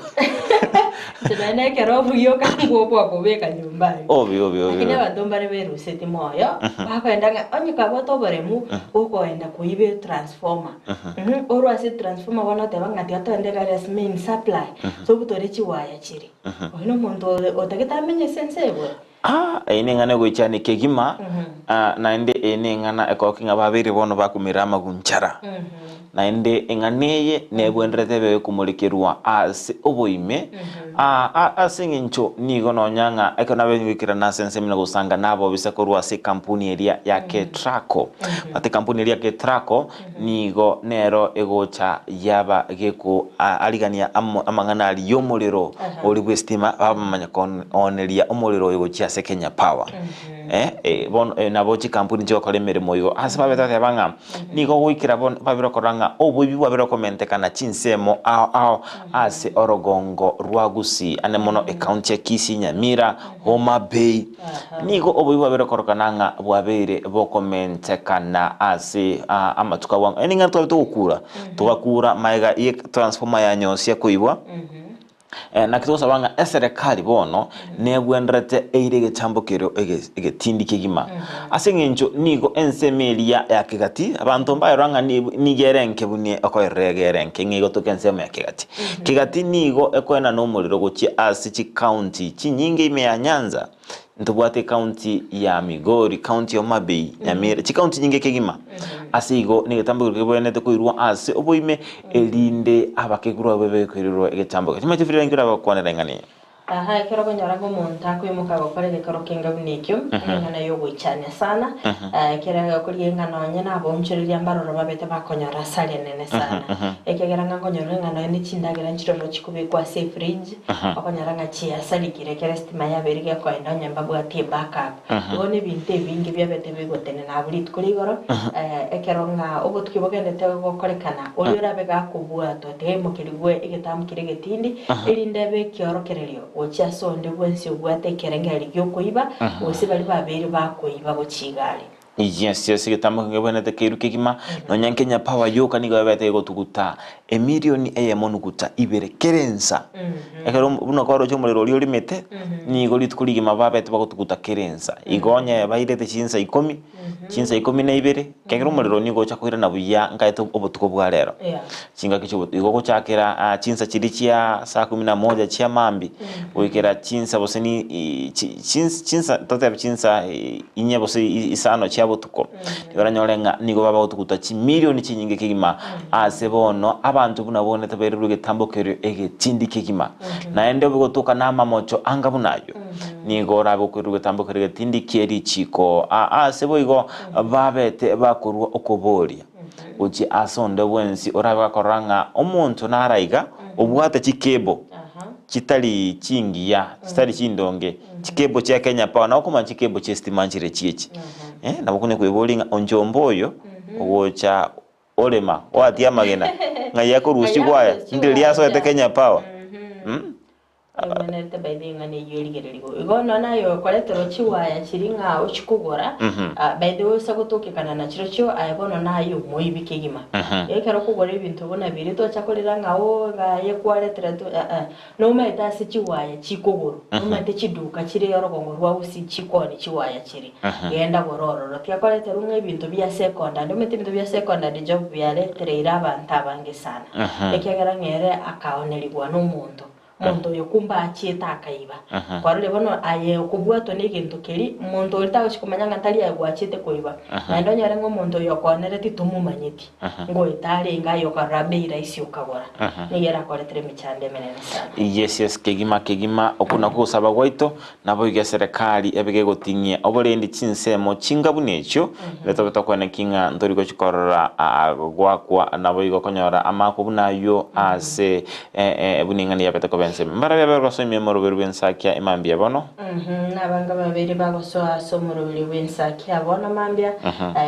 [SPEAKER 3] Inche naende ekero obuya okangwa obwakobeka nyomba aria.
[SPEAKER 2] Obi, obi, obi,
[SPEAKER 3] Lakini
[SPEAKER 2] obi.
[SPEAKER 3] abanto mbare beruseti moyo, bakoenda ng'a onye kwabwate oboremu, gokoenda koiba etransformer. Orwe ase etransformer bono oteba ng'a tiga toende egari ase main supply, tobutore chiwaya chiria. Oyio na omonto ore otagete amenye ase ense eye bori.
[SPEAKER 2] Ah, eye neng'ana egoichania kegima, ah, naende eye neng'ana ekoorokia ng'a babeire bono bakumera amagunchara. Naende eng'ana eye nebwenerete ebe ekomorekerwa ase oboime, ah, a- ase eng'encho nigo nonya ng'a ekero nabeire goikerana ase ensemo na gosanga nabobisa korwa ase ekampuni eria ya Ketraco. Ate ekampuni eria ya Ketraco, nigo nero egocha yaba geko arigania amang'ana aria y'omorero oria bw'esitima, bamanya kooneria omorero oyo gochia ase. ase Kenya Power. Eh, eh, bono eh, nabo chikampuni chigokora emeremo igo. Ase babete bateba ng'a nigo goikera bono babere korora ng'a oboibi bwabere komentekana chinsemo ao ao ase orogongo rwa Gusii, ane mono ecounty ya Kisii, Nyamira, Homa Bay. Nigo oboibi bwabere korokana ng'a bwabeire bokomentekana ase ah, amatuko abwo. Yaani ng'a twabete gokura, togakura magega ye transformer ya Nyosia koibwa. Naki togosaba ng'a eserekari bono nebwenerete eire egetambo keria egetindi kegima, ase eng'encho nigo ensemo eria ya kegati, abanto mbayerora ng'a nigo ere enke buna okoerora iga ere enke, ng'a egotoka ensemo ya kegati. Kegati nigo ekoenana omorero gochia ase chicounty chinyinge ime ya Nyanza, Ntobwate ecounty ya Migori, county ya Homa Bay, Nyamira, chicounty nyinge kegima. Ase igo negetambo keria kebwenerete koirwa ase oboime erinde abakeguru abwo babe koirerwa egetambo ekio. Chimache Frida inki orabakwanera eng'ana eye?
[SPEAKER 3] Aha, ekero okonyora ng'a omonto akoimoka gokora egekoro kenga buna ekio, eng'ana y'ogoichania sana, ekero agokorigia ng'a nonye nabaonchoreria mbaroro babete bakonyora asara enene sana. Ekiagera ng'a nkonyora ng'a nonye ne chindagera nchiroro chikobekwa ase efridge, Okonyora ng'a chiasarigire ekero esitima yabeire gekoenda onye mbabwati ebackup. Igo nebinto ebinge biabete bigotenena abwo rituko rigoro, ekero ng'a obotuki bogendete gokorekana, oria orabe gakobwatwa tiga aimokerigwe egetambo keria egetindi, erinde ebe ekiorokererio gochia ase onde bwensi obwate ekerengererio giokoiba, gose baria babeire bakoiba gochia igare.
[SPEAKER 2] Yes, yes, egetambo ngebwenerete keiru kegima, nonya nkenya power yoka nigo ebete egotuguta emilioni eyemo nuguta ibere kera ensa. Ekero buna kwaroche omorero oria orimete, nigo rituko rigima babete bagotuguta kera ensa. Igo onye bairete chinsa ikomi, chinsa ikomi na ibere, ekiagera omorero nigo ogocha koirana buya nkaete obotuko bwa rero. Chingaki chia obotuko, igo ogochakera chinsa chiria chia saa kumi na moja chia mambia, goikera chinsa gose ni chinsa totebe chinsa inye gose isano chia botuko, nigo oranyore ng'a nigo babagotuguta chimilioni chinyinge kegima ase bono abanto buna bono tabairerwe egetambo keria egetindi kegima. Naende obe gotoka na amamocho anga buna ayio, nigo orabe okoirerwa egetambo keria egetindi kie richiko. Ase boigo babete bakorua okoboria gochia ase onde bwensi orabe gakorora ng'a omonto nare iga obwate chicable chitari chingiya, chitari chindonge, chicable chia Kenya Power, nabo okomanya chicable chia estima nchire chiachi. Nabo okonyara koeboria ng'a onchomba oyo ogocha orema oatia amagena ng'ai akorusigwa aya, ndiri asoete Kenya Power.
[SPEAKER 3] Ebwenerete by the way ng'a neyio erigererigwe. Igo nonya naye okoreterwa chiwaya chiria ng'a ochie kogora, by the way ose gotokekana nachirochio aye bono naye omoibi kegima. Ekero okogora ebinto buna biria tocha korera ng'a ooh ng'a aye kwareteretwe eh Nomaete ase chiwaya chikogorwa, nomaete chiduka chire orogongo rwa Gusii chikoonia chiwaya chiria. Genda gora ororo. Tiga koreterwa ng'a ebinto bia secondary, omanyete ebinto bia secondary job biaretereire abanto abange sana. Ekiagera ng'a ere akaonerigwa nomonto, omonto oyo kumbe achiete akaiba. Kwarorire bono aye okobwatwa negento keria, monto oria tagochi komanya ng'a tari aye gwachiete koiba. Naende onyore ng'a omonto oyo okoonereti tomomanyeti. Ngoeta arenge aye okarora bei rahisi okagora. Nigo erakoretere emechando emenene sana.
[SPEAKER 2] Yes yes kegima kegima okwo nakwo ogosaba gwaito naboigo eserekari ebe gegoting'ia oborendi chinsemo chinga buna echio ere tobe tokoeneki ng'a ntori gochi korora goakwa naboigo konyora amaakwa buna ayio ase buna eng'ana yabete koba ensemo. Mbarabwo abe bagosoa omoroberi bw'ensakia emambia bono.
[SPEAKER 3] Nabange babere bagosoa ase omoroberi bw'ensakia bono mambia,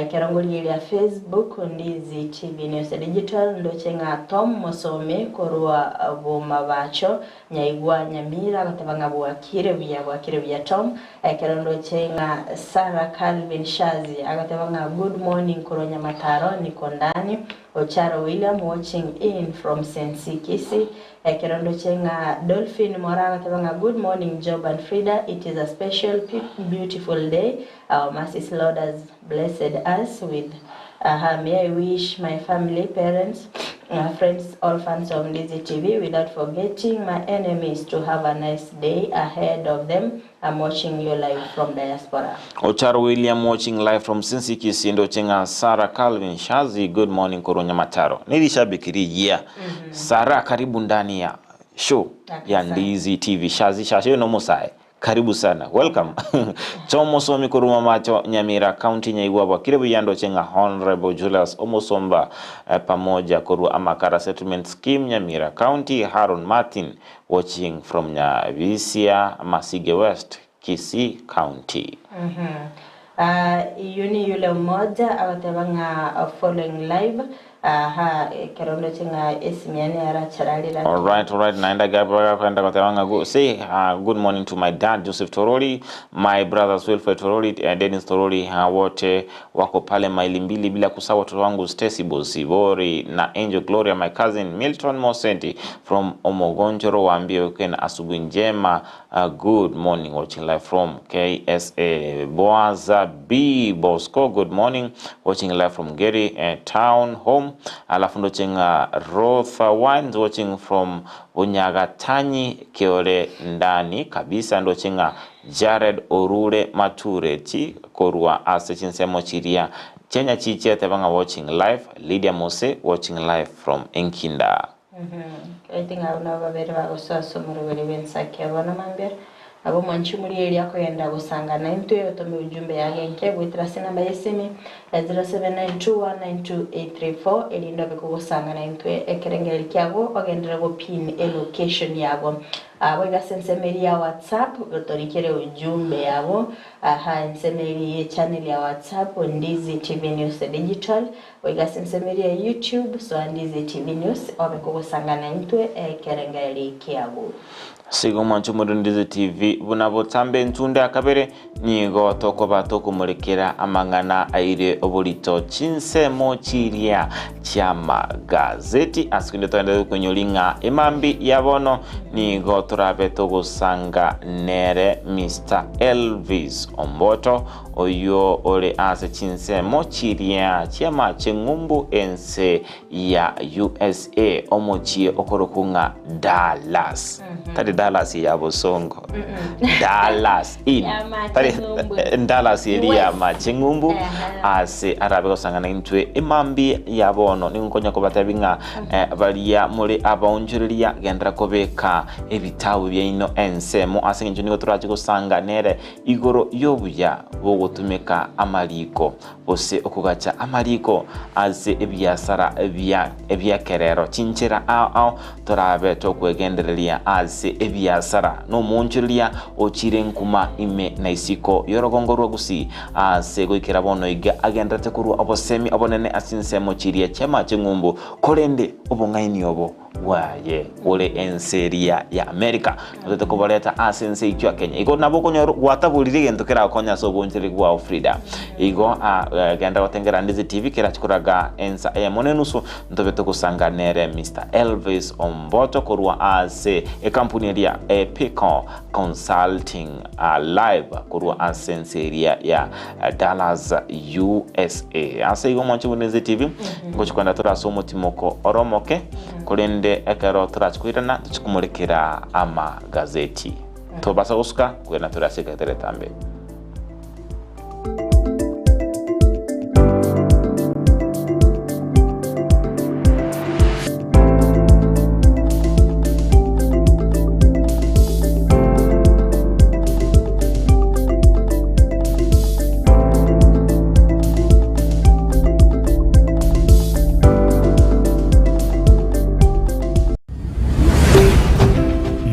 [SPEAKER 3] ekero ngorigereria Facebook, Ndizi TV News Digital, ndoche ng'a Tom Mosomi korwa Bomabacho, Nyaigwa Nyamira agoteba ng'a bwakire buya, bwakire buya Tom. Ekero ndoche ng'a Sarah Calvin Shazi agoteba ng'a good morning korwa Nyamataro, niko ndani. Ocharo William watching in from Sensi Kisii. Ekero ndoche ng'a Dolphin Mora agoteba ng'a good morning Job and Frida it is a special beautiful day our mercies Lord has blessed us with aha may I wish my family parents friends all fans of Ndizi TV without forgetting my enemies to have a nice day ahead of them I'm watching you live from diaspora.
[SPEAKER 2] Ocharo William watching live from Sinsi Kisii ndoche ng'a Sarah Calvin Shazi good morning korwa Nyamataro ne rishabiki rigiya Sarah karibu ndani ya show ya Ndizi TV Shazi Shazi oyo nomosae karibu sana welcome Tomosomi korwa Mamacho Nyamira County Nyaigwa bwakire buya ndoche ng'a Honorable Julius Omosomba pamoja korwa Amakara Settlement Scheme Nyamira County Haron Martin Watching from Nyabisia, Masige West, Kisii County.
[SPEAKER 3] Iyio ni yule mmoja agoteba ng'a following live aha ekero ndoche ng'a esimi yane yarachararire ake.
[SPEAKER 2] Alright, alright, naende gakogenda goteba ng'a go say uh, good morning to my dad Joseph Toroli, my brothers Wilfred Toroli, uh, Dennis Toroli, uh, wote wako pale maili mbili, bila kusahau watoto wangu Stacy Bosibori na Angel Gloria, my cousin Milton Mosenti from Omogonjoro, waambie weekend asubuhi njema. Good morning watching live from KSA. Boaza B Bosco, good morning watching live from Geri eh, town home. Alafu ndochenga Rotha Wines watching from Bunyagatanyi Keore ndani kabisa ndochenga Jared Orure Mature chi korwa ase chinsemo chiria Chenya chiche teba ng'a watching live Lydia Mose watching live from Enkinda.
[SPEAKER 3] I think abwo nabo babere bagosoa ase omoroberi bw'ensaki ya bono mambia. Nabo omwanchi omorigereria akogenda gosanga naintwe otome ujumbe yage enke goetera ase enamba y'esimi ya 0792192834 erinde obe kogosanga naintwe ekerengererio kiago ogenderere gopin elocation yago. Boigo ase ensemo eria ya WhatsApp otorikere ujumbe yabo aha ensemo eria ye channel ya WhatsApp Ndizi TV News Digital Goika ase ensemo eria ya YouTube, soa Ndizi TV News obe kogosangana intwe ekerengererio kiago.
[SPEAKER 2] Ase igo mwanche omorero Ndizi TV buna botambe entunde akabere, nigo tokoba tokomorekera amang'ana aire oborito chinsemo chiria chi'amagazeti. Ase kende togenderere koinyori ng'a emambi ya bono nigo torabe togosanga nere Mister Elvis Omboto Oyio ore ase chinsemo chiria chi'amache ng'umbu ense ya USA, omochie okorokwa ng'a Dallas. Tari Dallas ya bosongo. Dallas in.
[SPEAKER 3] Y'amache
[SPEAKER 2] Tari
[SPEAKER 3] ng'umbu.
[SPEAKER 2] Dallas eri
[SPEAKER 3] US.
[SPEAKER 2] y'amache ng'umbu
[SPEAKER 3] Ehe.
[SPEAKER 2] ase arabe gosang'ana intwe emambi ya bono. Nigo nkonya kobatebi ng'a eh, baria more abaonchoreria genderera kobeka ebitabu biaino ensemo ase eng'encho nigo torache gosanga nere Igoro y'obuya bw'ogotumeka amariko, gose okogacha amariko ase ebiasara bi'ekerero, chinchera ao ao torabe tokwegendereria ase ebiasara nomoonchoreria ochire nkuma ime na isiko y'orogongo rwa Gusii ase goikera bono iga agendererete korua obosemi obonene ase chinsemo chiria chi'amache ng'umbu, korende obong'aini obo bwaye ore ense eria ya America notete koboreta ase ense eyio ya Kenya. Igo nabo okonyora gwataborire egento keragokonye ase obonchereri bwao Frida. Igo ah, eh, genda gotengera Ndizi TV kerachi koraga ensa eyemo na enusu ntobe togosanga nere Mr. Elvis Omboto korwa ase ekampuni eria Epico Consulting ah, live korwa ase ense eria ya Dallas USA. Ase igo mwanche buna Ndizi TV ngochi kwenda tore ase omotimoko oromoke Korende ekero torache koirana, toche komorekera amagazeti. Tobasa gosuka koirana tore ase egetere etambe.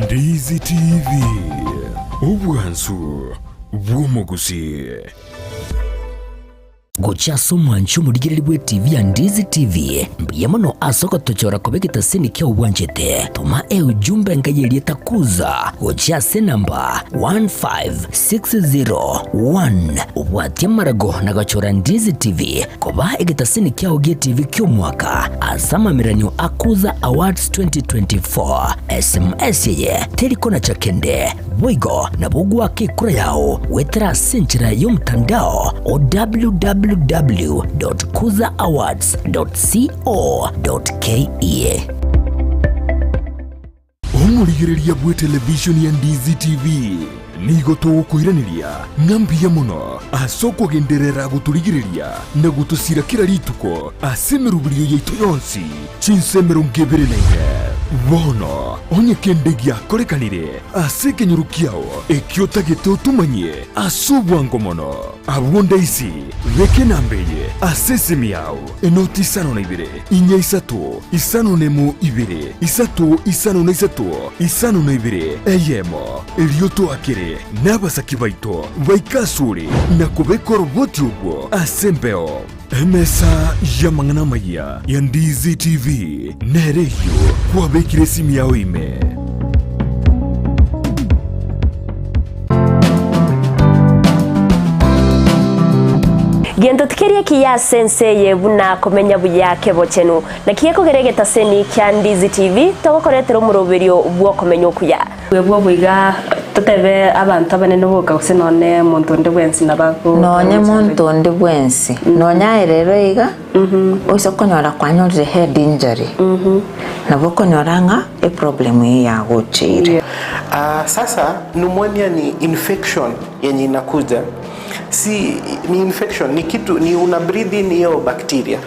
[SPEAKER 1] Ndizi TV, obwansu bw'omogusi.
[SPEAKER 11] Gochia ase omwanchi omorigereria bw'etibi ya Ndizi TV, mbuya mono ase ogotochora koba egetaseni kiao bwanchete. Toma eujumbe enka y'erieta Kuza gochia ase enamba 15601 obwatie amarago na gochora Ndizi TV Koba egetasini kiao gi'etibi ki'omwaka ase amameranio a Kuza Awards 2024. SMS eye teri konacha kende, boigo nabo goaka ekura yao goetera ase enchera y'omotandao o www.kuzaawards.co.ke.
[SPEAKER 1] Omorigereria bw'etelevishoni ya Ndizi TV nigo togokoiraneria ng'a mbuya mono ase okogenderera gotorigereria na gotosira kera rituko ase emeroberio yaito yonsi chinsa 24. Bono onye kende giakorekanire ase ekenyoro kiao ekio otagete otomanyie ase obwango mono, abwo ndaisi beka enamba eye ase esimi yao. Enoti isano na ibere, inya isato, isano nemo ibere, isato isano na isato, isano na ibere, eyemo, erio toakere. Tobwate nabasaki baito baike asore na kobeka oroboti obwo ase embeo. Emesa y'amang'ana amayia ya Ndizi TV nere eyio kwabekire esimi yao ime.
[SPEAKER 12] Gento tikeri ekiya ase ense eye buna komenya buya kebochenu. Naki gekogera egetaseni kia Ndizi TV togokoretera omoroberio bw'okomenya okuya.
[SPEAKER 13] Bwebwo iga totebe abanto abanene boka gose nonye monto onde bwensi nabo ago
[SPEAKER 14] Nonye monto onde bwensi, nonye aye rero iga, oise konyora kwanyorire head injury, nabo okonyora ng'a eproblem eyio yagocheire.
[SPEAKER 15] Ah, sasa pneumonia ni infection yenye inakuja si ni infection ni kitu ni una breathe in hiyo bacteria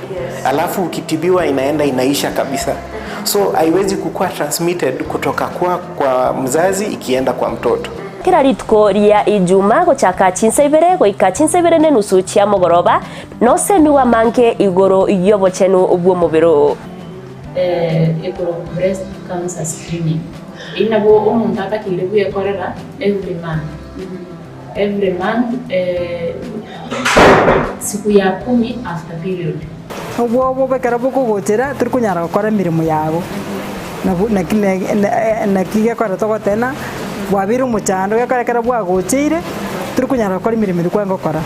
[SPEAKER 15] alafu ukitibiwa inaenda inaisha kabisa so haiwezi kukua transmitted kutoka kwa, kwa mzazi ikienda kwa mtoto
[SPEAKER 12] Kera rituko ria Ijuma gochaka chinsa ibere goika chinsa ibere nenusu chia mogoroba, nosemigwe amange igoro y'obochenu bw'omobere oo.
[SPEAKER 16] Ekorokwa breast cancer screening. Eyio nabo omonto atakeire bwekorera every month. Every month siku ya kumi after period.
[SPEAKER 17] Obwoba ekero bokogochera tori konyara gokora emeremo yago, nabo naki naki gekogera togoteba ng'a bwabeire omochando gekogera ekero bwagocheire tori konyara gokora emeremo eria kwarenge gokora.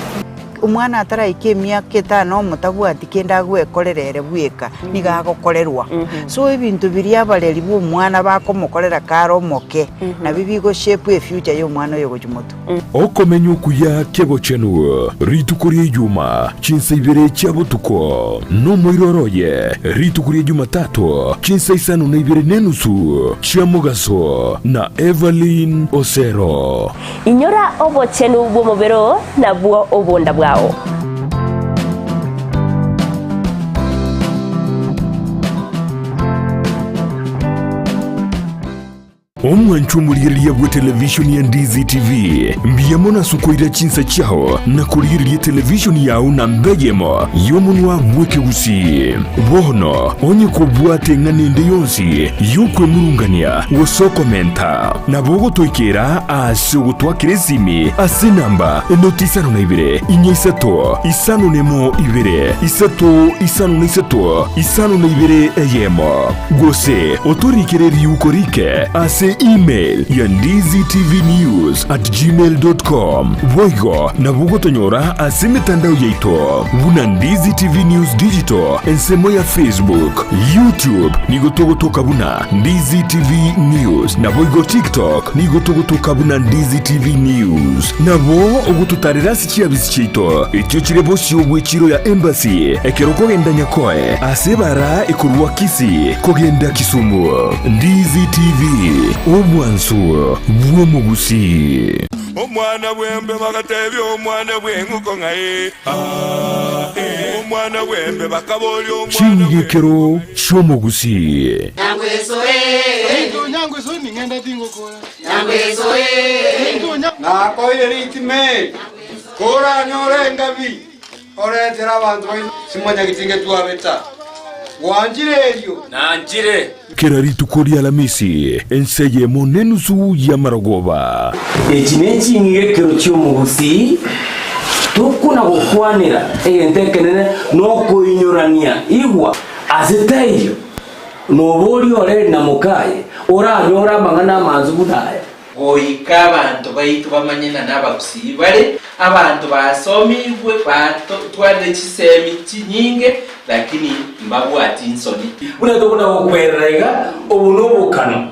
[SPEAKER 18] Omwana ataraika emiaka etano omotabwati kende agwekorera ere bweka, nigo agokorerwa. So ebinto biria abareri ba omwana bakomokorera kare omoke, nabio bigo shape efuture ya omwana oyo gochia motwe.
[SPEAKER 1] Okomenya okuya kebochenu rituko ria Ijuma chinsa ibere chia botuko, nomoiroro oye rituko ria Jumatato chinsa isano na ibere nenusu chia mogaso na Evelyn Osero.
[SPEAKER 12] Inyora obochenu bw'omobere oo, nabwo obonda bwao.
[SPEAKER 1] Omwanchwa omorigereria bw'etelevishoni ya Ndizi TV, mbuya mono ase okoira chinsa chiao na korigereria etelevishoni yao namba eyemo y'omonwa bw'ekegusii. Bono onye kobwate eng'ana ende yonsi y'okwemurungania gose okomenta, nabo ogotoikera ase ogotwakera esimi ase enamba enoti isano na ibere, inya isato, isano nemo ibere, isato isano na isato, isano na ibere eyemo. Gose otorikere riuko rike ase email ya ndizitvnews at gmail dot com. Boigo nabo ogotonyora ase emetandao yaito buna Ndizi TV News Digital ensemo ya Facebook, YouTube nigo togotoka buna Ndizi TV News naboigo TikTok nigo togotoka buna Ndizi TV News. Nabo ogototarera ase chiabisi chiaito echio chire bosio bw'echiro ya Embassy ekero okogenda Nyakoe ase ebara ekorwa Kisii kogenda Kisumu. Ndizi TV, obwansu bw'omogusii.
[SPEAKER 19] Omwana bw'embe bagatebia omwana bw'eng'uko ng'a ee, aa, ee. Omwana bw'embe bakaboria omwana
[SPEAKER 1] Ching'igekero chi'omogusii.
[SPEAKER 20] Nakoire ritime, koranyore engabi, oretere abanto baino simwanyagetinge twabeta. Gwanchire erio?
[SPEAKER 21] Nanchire.
[SPEAKER 1] Kera rituko ri'Alamisi, ense eyemo nenusu y'amarogoba.
[SPEAKER 22] Echi neching'igekero chi'omogusii, tokona gokwanera egento ekenene nokoinyorania igwa ase taiyo noboria ore na mokaye oranyore amang'ana amansu buna aya.
[SPEAKER 23] Goika abanto baito bamanye ng'a nabagusii bare, abanto basomigwe, batwarire chisemi chinyinge, lakini mbabwati nsoni.
[SPEAKER 22] Buna tokona gokwerera iga, obo nobokano,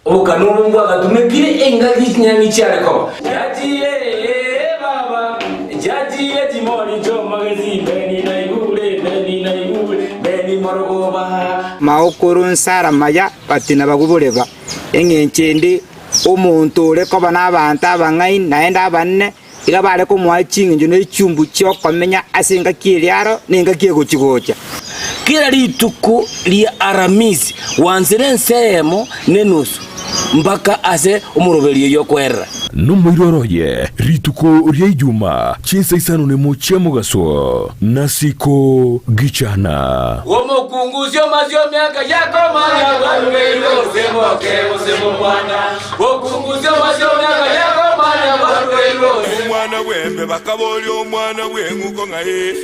[SPEAKER 22] obokano obo mbwagatumekire engaki chinyang'i chiare koba. Chiachire ee baba, chiachire chimori chi'omogesi, Beni naigure, Beni naigure, Beni morogoba.
[SPEAKER 24] Maokoro nsara maya batina bagwo boreba. Engencho ende, omonto ore koba nabaanto abang'aini naende abanene, iga bare komoa ching'encho ne chiumbu chi'okomenya ase engaki eria aro na engaki egochi-gocha.
[SPEAKER 22] Kera rituko ria Aramisi gwansire ense eyemo nenusu mpaka ase omoroberio oyio okoerera.
[SPEAKER 1] Nomoiroro oye rituko ria Ijuma chinsa isano nemo chia mogaso, nasiko gichana.
[SPEAKER 21] Omokungusia omasie omiaka yakomanya bwarugeirwe gose moke gose mokwana. Okungusia omasie omiaka yakomanya.
[SPEAKER 19] Omwana bw'embe bakaboria omwana bw'eng'uko ng'ai?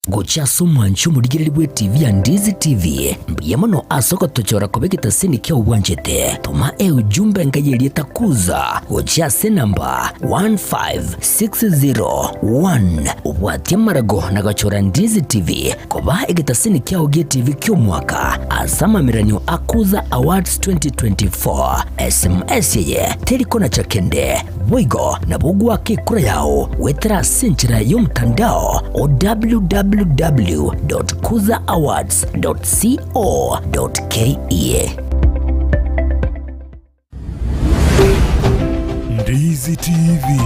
[SPEAKER 11] Gochia ase omwancho omorigereria bw'etivi ya Ndizi TV, mbuya mono ase ogotochora koba egetaseni kiao bwanchete. Toma eujumbe enka y'erieta Kuza gochia ase enamba 15601 obwatie amarago na gochora Ndizi TV koba egetaseni kiao gi'etivi ki'omwaka ase amameranio a Kuza Awards 2024. SMS eye teri konacha kende. Boigo nabo ogoaka ekura yao goetera ase enchera y'omotandao o www.kuzaawards.co.ke.
[SPEAKER 1] Ndizi TV,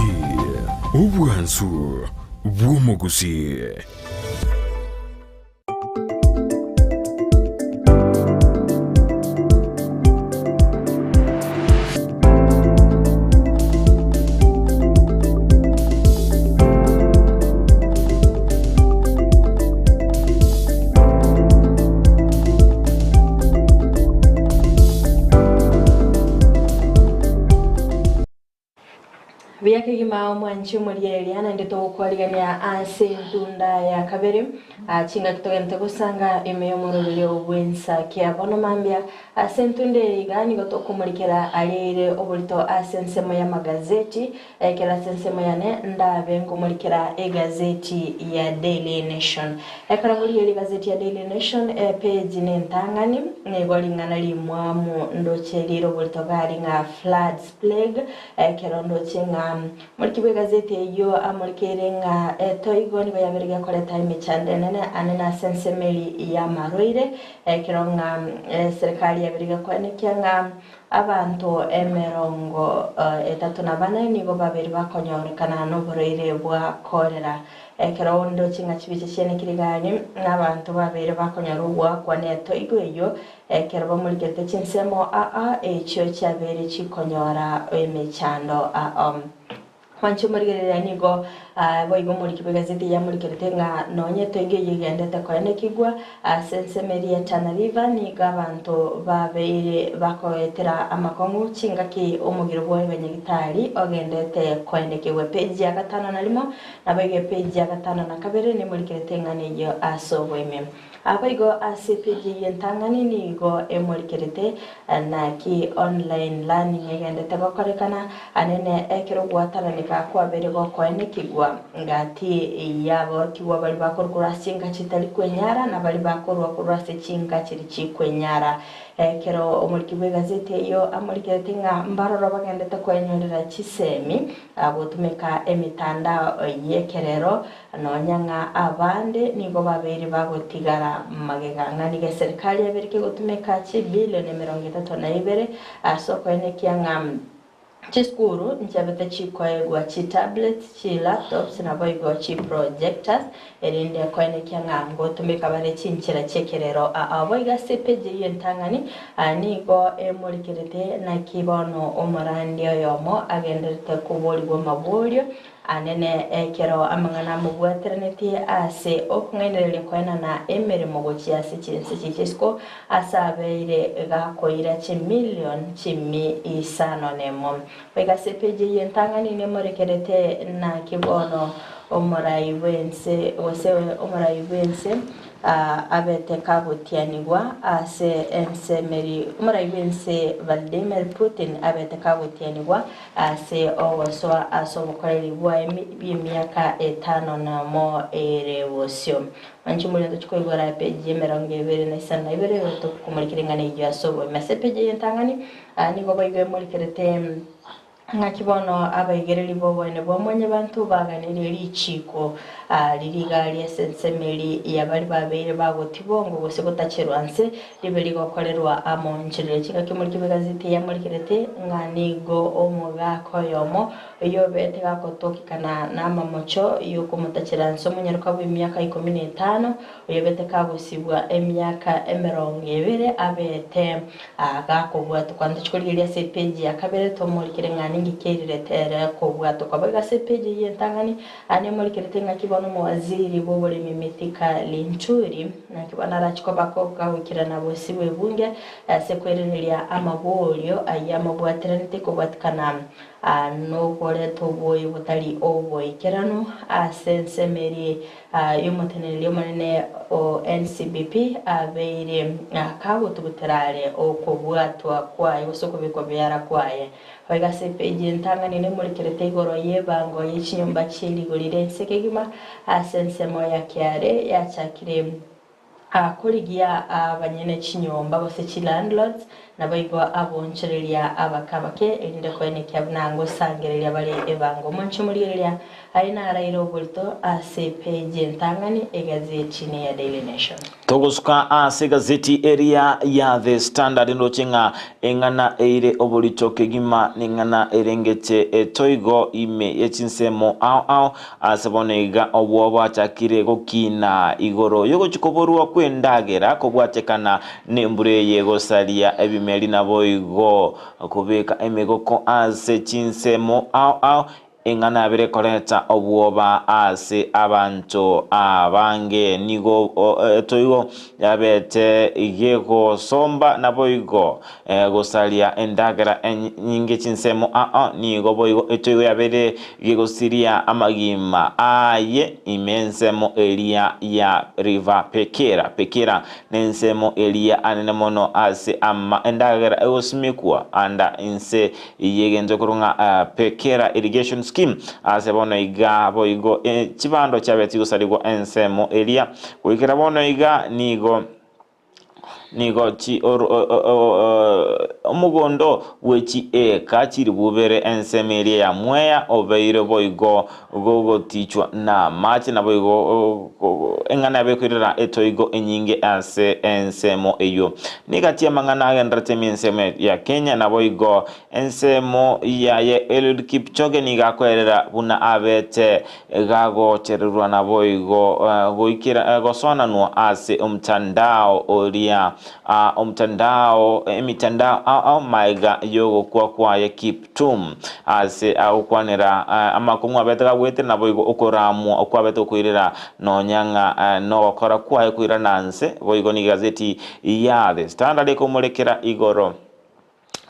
[SPEAKER 1] obwansu bw'omogusii.
[SPEAKER 3] Buya kegima omwanchi omorieria, naende togokwarigania ase entunda ya kabere, aa chingaki togente gosanga ime y'omoroberio bw'ensakia. Bono mambia ase entunda eye iga nigo tokomorikera aria ere oborito ase ensemo y'amagazeti, ekero ase ensemo yane ndabe nkomorikera egazeti ya Daily Nation. Ekero ngorigereria egazeti ya Daily Nation, epeji nentang'ani, nigo ring'ana rimwamu ndoche rire oborito gari ng'a floods Plague, ekero ndoche ng'a moriki bw'egazeti eyio amorikeire ng'a etoigo nigo yabeire gekoreta emechando enene anene ase ensemo eri y'amarwaire, ekero ng'a eserekari yabeire gekoenekia ng'a abanto emerongo etato na bane nigo babeire bakonyorekana noborwaire bwa cholera. Ekero ndoche ng'a chibicha chiane kirigari, n'abanto babeire bakonyora ogoakwa netoigo eyio, Ekero bamorigerete chinsemo aa echio chiabeire chikonyora emechando aa. Mwanche omorigereria nigo boigo omoriki bw'egazeti yamorikerete ng'a nonye etoigo eyio egendete koenekigwa ase ensemo eria ya Tana River nigo abanto babeire bakoetera amakong'u chingaki omogiro bw'abanyagitari ogendete koenekigwa. Epeji ya gatano na rimo naboigo epeji ya gatano na kabere nemorikerete eng'ana eyio ase oboime. Naboigo ase epeji eyio entang'ani nigo emorikerete naki online learning egendete gokorekana, anene ekero ogwatananika kwabeire gokoenekigwa gati y'aborokigwa baria bakorwa korwa ase chinka chitari kwenyara na baria bakorwa korwa ase chinka chiria chikwenyara. Ekero omoriki bw'egazeti eyio amorikerete ng'a mbaroro bagendete kwenyorera chisemi gotumeka emetandao y'ekerero, Nonya ng'a abande nigo babeire bagotigara magega, ng'a nigo eserikari yabeire kegotumeka chibilioni 32 ase okoenekia ng'a chisukuru nchiabete chikoegwa chitablets, chilaptops naboigo chiprojectors erinde koenekia ng'a ngotumeka bare chinchera chi'ekerero. Aa boigo ase epeji eyio entang'ani nigo emorikerete naki bono omorandia oyomo agenderete koborigwa amaborio Anene ekero amang'ana amobwateranetie ase okong'ainereria koenana emeremo gochia ase chinse chi'chisiko ase abeire gakoira chimilion chimi isano nemo. Goika ase epeji eye entang'ani nemorekerete naki bono omorai bw'ense gose omorai bw'ense abete kagotianigwa ase ensemeri omorai bw'ense Vladimir Putin abete kagotianigwa Ase ogosoa ase obokoreri bwaye bw'emiaka etano nomo ere bosio. Mwanche omorero tochie koigora epeji y'emerongo ebere na isano na ibere igo tokomorikera eng'ana eyio ase oboime. Ase epeji eye entang'ani, nigo boigo emorikerete ng'aki bono abaigereri b'oboene bwa Mwanyabanto baganirie richiiko riria iga ri'ase ensemo eria ya baria babeire bagotibongwa gose gotacherwa nse Ribe rigokorerwa amo nchirire chingaki omoriki bw'egazeti yamorikerete ng'a nigo omogaka oyomo oyio obete gagotokekana namamocho y'okomotachera nse omonyaroka bw'emiaka ikomi na etano, oyio obete kagosibwa emiaka emerongo ebere abete gakobwatokwa. Ntochi korigereria ase epeji ya kabere tomorikere ng'a ninki kerirete ere kobwatokwa. Boigo ase epeji eyio entang'ani Aye nemorikerete ng'aki bono omowaziri bw'oboremi Mithika Linturi, naki bono arache koba kogagoikerana bosio bw'ebunge ase kwerereria amaborio ayio amobwateranete kobwatikana Nokoreta oboyo botari oboikeranu ase ensemo eria y'omoteneneri omonene o NCBP abeire kagotugutera are okobwatwa kwaye gose okobekwa biara kwaye. Boigo ase epeji entang'ani nemorekerete igoro y'ebango ye chinyomba chie rigori ri'ense kegima ase ensemo ya kiare yachakire Korigia abanyene chinyomba gose chilandlords, naboigo aboonchoreria abake abake, erinde koenekia buna ngosangereria bare ebango. Omonche omorigereria aye naraire oborito ase epeji entang'ani egazeti neya Daily Nation.
[SPEAKER 2] Togosuka ase egazeti eria ya The Standard ndoche ng'a eng'ana eire oborito kegima neng'ana erengete etoigo ime ye chinsemo ao ao Ase bono iga obwo bwachakire gokiina igoro y'ogochia koborwa kw'endagera kobwatekana nembura eye gosaria ebimeri naboigo kobeka emegoko ase chinsemo ao ao, eng'ana yabere koreta obwoba ase abanto abange. Nigo etoigo yabete gegosomba naboigo Gosaria endagera enyinge chinsemo ao nigo boigo etoigo yabeire gegosiria amagima aye ime ensemo eria ya River Pekera. Pekera nensemo eria anene mono ase ama endagera egosimekwa anda inse yegento ekorwa ng'a Pekera Irrigation Scheme. Ase bono iga boigo chibando chiabeire chigosarigwa ensemo eria. Goikera bono iga nigo. Nigo chi omogondo bwe chieka chiribubere ensemo eria ya Mwea obeire boigo gogotichwa namache, naboigo eng'ana yabo ekoirera etoigo enyinge ase ensemo eyio. Negati amang'ana agenderete ime ensemo ya Kenya, naboigo ensemo yaye Eliud Kipchoge nigo akoerera buna abete Gagochererwa naboigo goikera gosonanwa ase omtandao oria, omtandao, emitandao ao ao magega y'ogokwa kwaye Kiptum. Ase agokwanera amakong'u abete gagwetire naboigo okoramwa okwabete gokoirera nonya ng'a nogokora kwaye koirana nse, boigo nigo egazeti ya The Standard ekomorekera igoro.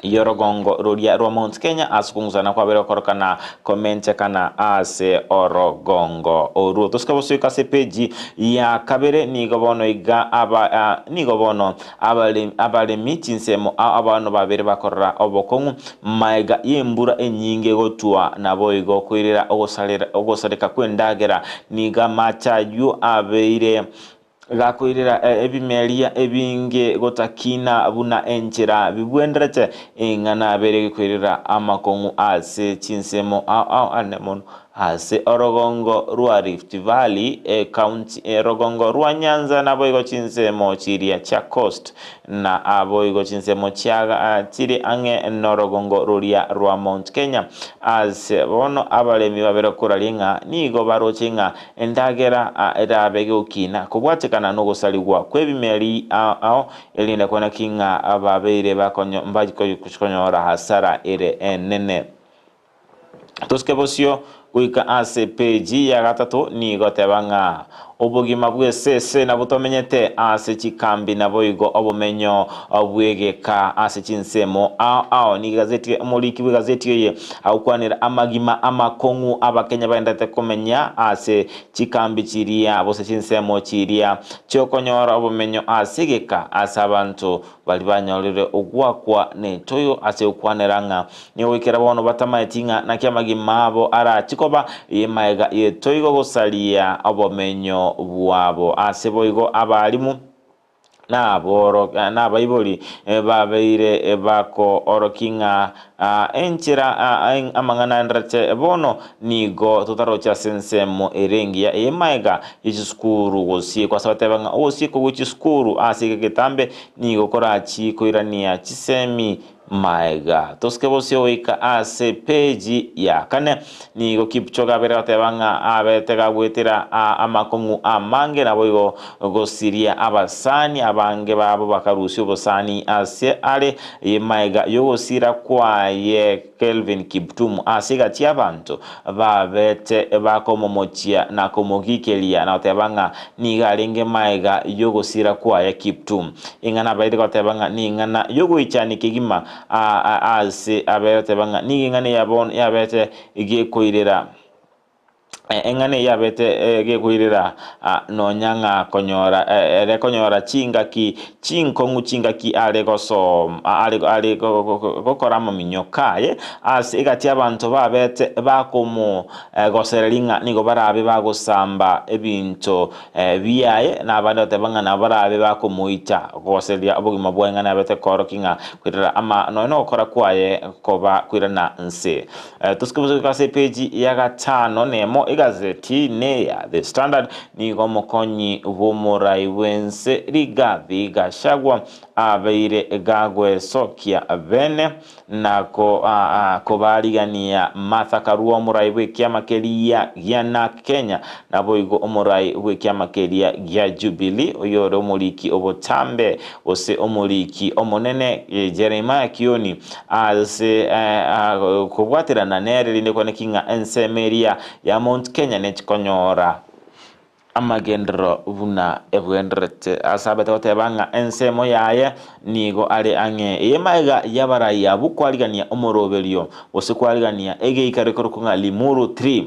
[SPEAKER 2] y'orogongo roria rwa Mount Kenya ase okong'usana kwabere gokorokana komentekana ase orogongo orwo. Tosike bosoika ase epeji ya kabere nigo bono iga aba nigo bono abare abaremi chinsemo ao abano babere bakorora obokong'u maega y'embura enyinge gotwa naboigo koirera ogosarera ogosareka kw'endagera nigo amache ayio abeire Gakoirera ebimeria ebinge gotakina buna enchera bibwenderete, eng'ana bere gekoirera amakong'u ase chinsemo ao ao ane mono ase orogongo rwa Rift Valley, ecounty rogongo rwa Nyanza naboigo chinsemo chiria chia Coast na aboigo chinsemo chia chire ang'e norogongo roria rwa Mount Kenya. Ase bono abaremi babere koraria ng'a nigo baroche ng'a Endagera erabe gokina kobwatekana nogosarigwa kw'ebimeri ao, erinde kwana ki ng'a babeire mbakonyora hasara ere enene. Tosike bosio goika ase peji ya gatato nigo teba ng'a obogima bw'esese nabwo tomenyete ase chikambi naboigo obomenyo bw'egeka ase chinsemo ao ao. Nigo egazeti omoriki bw'egazeti eye Agokwanera amagima amakong'u Abakenya baendete komenya ase chikambi chiria gose chinsemo chiria chi'okonyora obomenyo ase egeka ase abanto baria banyorire ogoakwa netoyo ase gokwanera ng'a nigo goikera bono batamaeti ng'a naki amagima abo arachi koba maega y'etoigo gosaria obomenyo bwabo. Ase boigo abalimu. Nabaibori babeire bakoorokia ng'a enchera amang'ana aenderete bono nigo totaroche ase ensemo ere engiya eye magega ye chisukuru gosiekwa. Ase bateba ng'a ogosiekwa gwe chisukuru ase eke getambe nigo korachie koirania chisemi Maega tosike bosio goika ase peji ya kane. Nigo Kipchoge abeire goteba ng'a abete gagwetera amakong'u amange naboigo gosiria abasani abange babo bakarusia obosani ase are maega y'ogosira kwaye Kelvin Kiptum ase egati y'abanto babete bakomomochia na komogikeria na goteba ng'a nigo arenge maega y'ogosira kwaye Kiptum. Ing'ana abaete goteba ng'a ning'ana y'ogoichania kegima. Ase abete bang'a nigo eng'ana ya bono yabete gekoirera eng'ana eye yabete gekoirera nonya ng'a konyora ere konyora chingaki chinkong'u chingaki are gosoma are are gokora amaminyoka aye ase egati abanto babete bakomo gosereria ng'a nigo barabe bagosamba ebinto biaye, na abande goteba ng'a nabo barabe bakomoita goseria obogima bwaye ng'a nabete koorokia ng'a koirera ama nonya nogokora kwaye koba koirana nse. Tosike bosa goika ase epeji ya gatano nemo egazeti neya The Standard nigo omokonyi bw'omorai bw'ense Rigathi Gachagua abeire gagwesokia bene na kobaarigania Martha Karua omorai bw'ekiama keria gia Narc Kenya, naboigo omorai bw'ekiama keria gia Jubilee oyore omoriki obotambe gose omoriki omonene Jeremiah Kioni ase kobwaterana nere rinde kwaneki ng'a ensemo eria ya Mount Kenya nechikonyora Amagenderero buna ebwenderete. Ase abete goteba ng'a ensemo yaye nigo are ang'e eye magega y'abarai abwo kwarigania omoroberio gose kwarigania egeikaro ekorokwa ng'a Limuru 3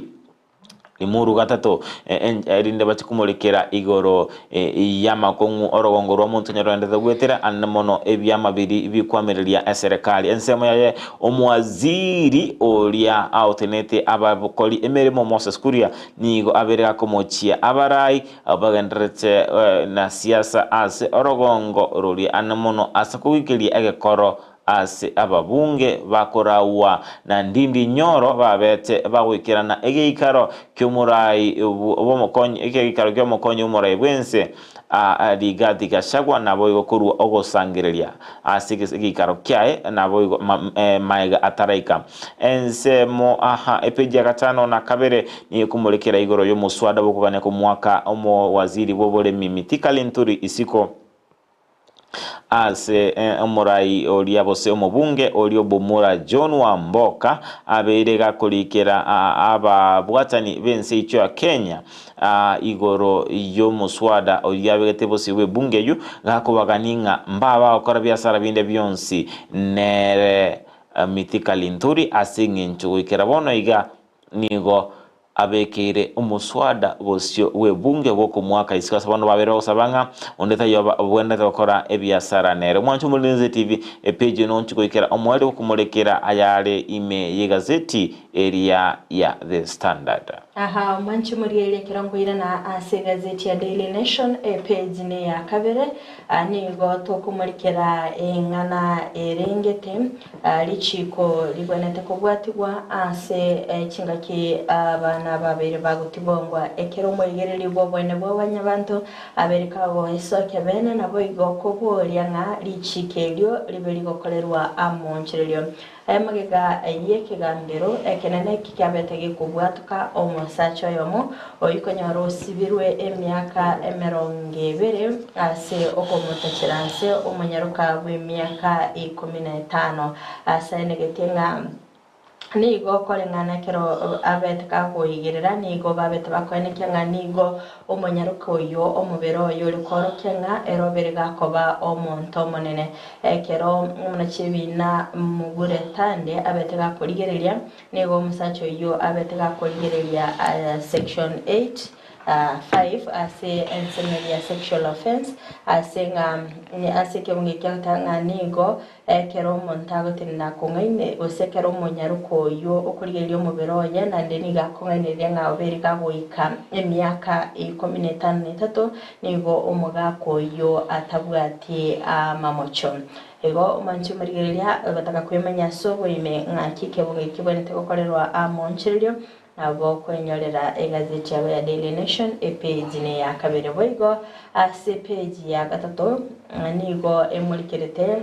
[SPEAKER 2] Limuru gatato erinde bachie komorekera igoro y'amakong'u orogongo rw'omonto onye roenderete goetera ande mono ebiama biria bikwamireria eserekari. Ensemo yaye omowaziri oria aotenete abakori emeremo Moses Kuria Nigo abeire akomochia abarai abwo bagendererete na siasa ase orogongo roria ane mono ase kogikiria egekoro ase ababunge bakoraua na Ndindi Nyoro babete bagoikerana egeikaro ki'omorai bw'omokonyi egeikaro ki'omokonyi omorai bw'ense Rigathi Gachagua naboigo korua ogosangereria ase egeikaro kiaye naboigo maega ataraika Ensemo aha epeji ya gatano na kabere nigo ekomorekera igoro y'omoswada bw'okogania kw'omwaka omowaziri bw'oboremi Mithika Linturi isiko ase omorai oria gose omobunge oria Obomura John Wamboka abeire gakorikera ababwatani b'ense icho ya Kenya igoro y'omoswada oria abegete bosio bw'ebunge eyio gakobagania ng'a mbabagokora biasara binde bionsi nere Mithika Linturi ase engencho goikera bono iga nigo abekeire omoswada bosio bw'ebunge bw'okomoaka isiko ase abanto babere bagosaba ng'a onde taiyo obwenerete gokora ebiasara nere. Omwancho Omolinzi TV epage eye nonchi goikera omoerio bw'okomorekera ayare ime y'egazeti eria ya The Standard.
[SPEAKER 3] Aha, omwanchi omorigereria ekero nkoirana ase egazeti ya Daily Nation epage neya kabere, Nigo tokomorikera eng'ana erengete richiiko rigwenerete kobwatigwa ase chingaki abana babeire bagotibongwa. Ekero omoigereri bw'oboene bwa bwanyabanto abeire kagoesokia bene, naboigo koboria ng'a richiiko erio ribe rigokorerwa amonchererio. Aya magega y'ekegambero ekenene eki kiabete gekobwatoka omosacha oyomo oyio konyora osibirwe emiaka emerongo ebere ase okomotachera nse omonyaroka bw'emiaka ikomi na etano. Ase aenegetie ng'a nigo koreng'ana ekero abete kagoigerera nigo babete bakoenekia ng'a nigo Omonyaroke oyio omobere oye ore koorokia ng'a ere obere gakoba omonto omonene. Ekero omonachiebina Mugure Tande abete gakorigereria, nigo omosacha oyio abete gakorigereria section 8 5 ase ensemo eria ya sexual offence ase ng'a ase ekebungo ekio agoteba ng'a nigo Ekero omonto agotenena akong'aine, gose ekero omonyaroka oyio okorigereria omobere oye, naende nigo akong'ainereria ng'a obeire gagoika emiaka ikomi na etano na etato, nigo omogaka oyio atabwati amamocho. Igo omwanchi omorigereria ogotaka kwemanya ase oboime ng'aki ekebugo eki kebwenerete gokorerwa amoonchererio, Nabo kwenyorera egazeti yabo ya Daily Nation epeji neya kabere. Boigo ase epeji ya gatato nigo emorikerete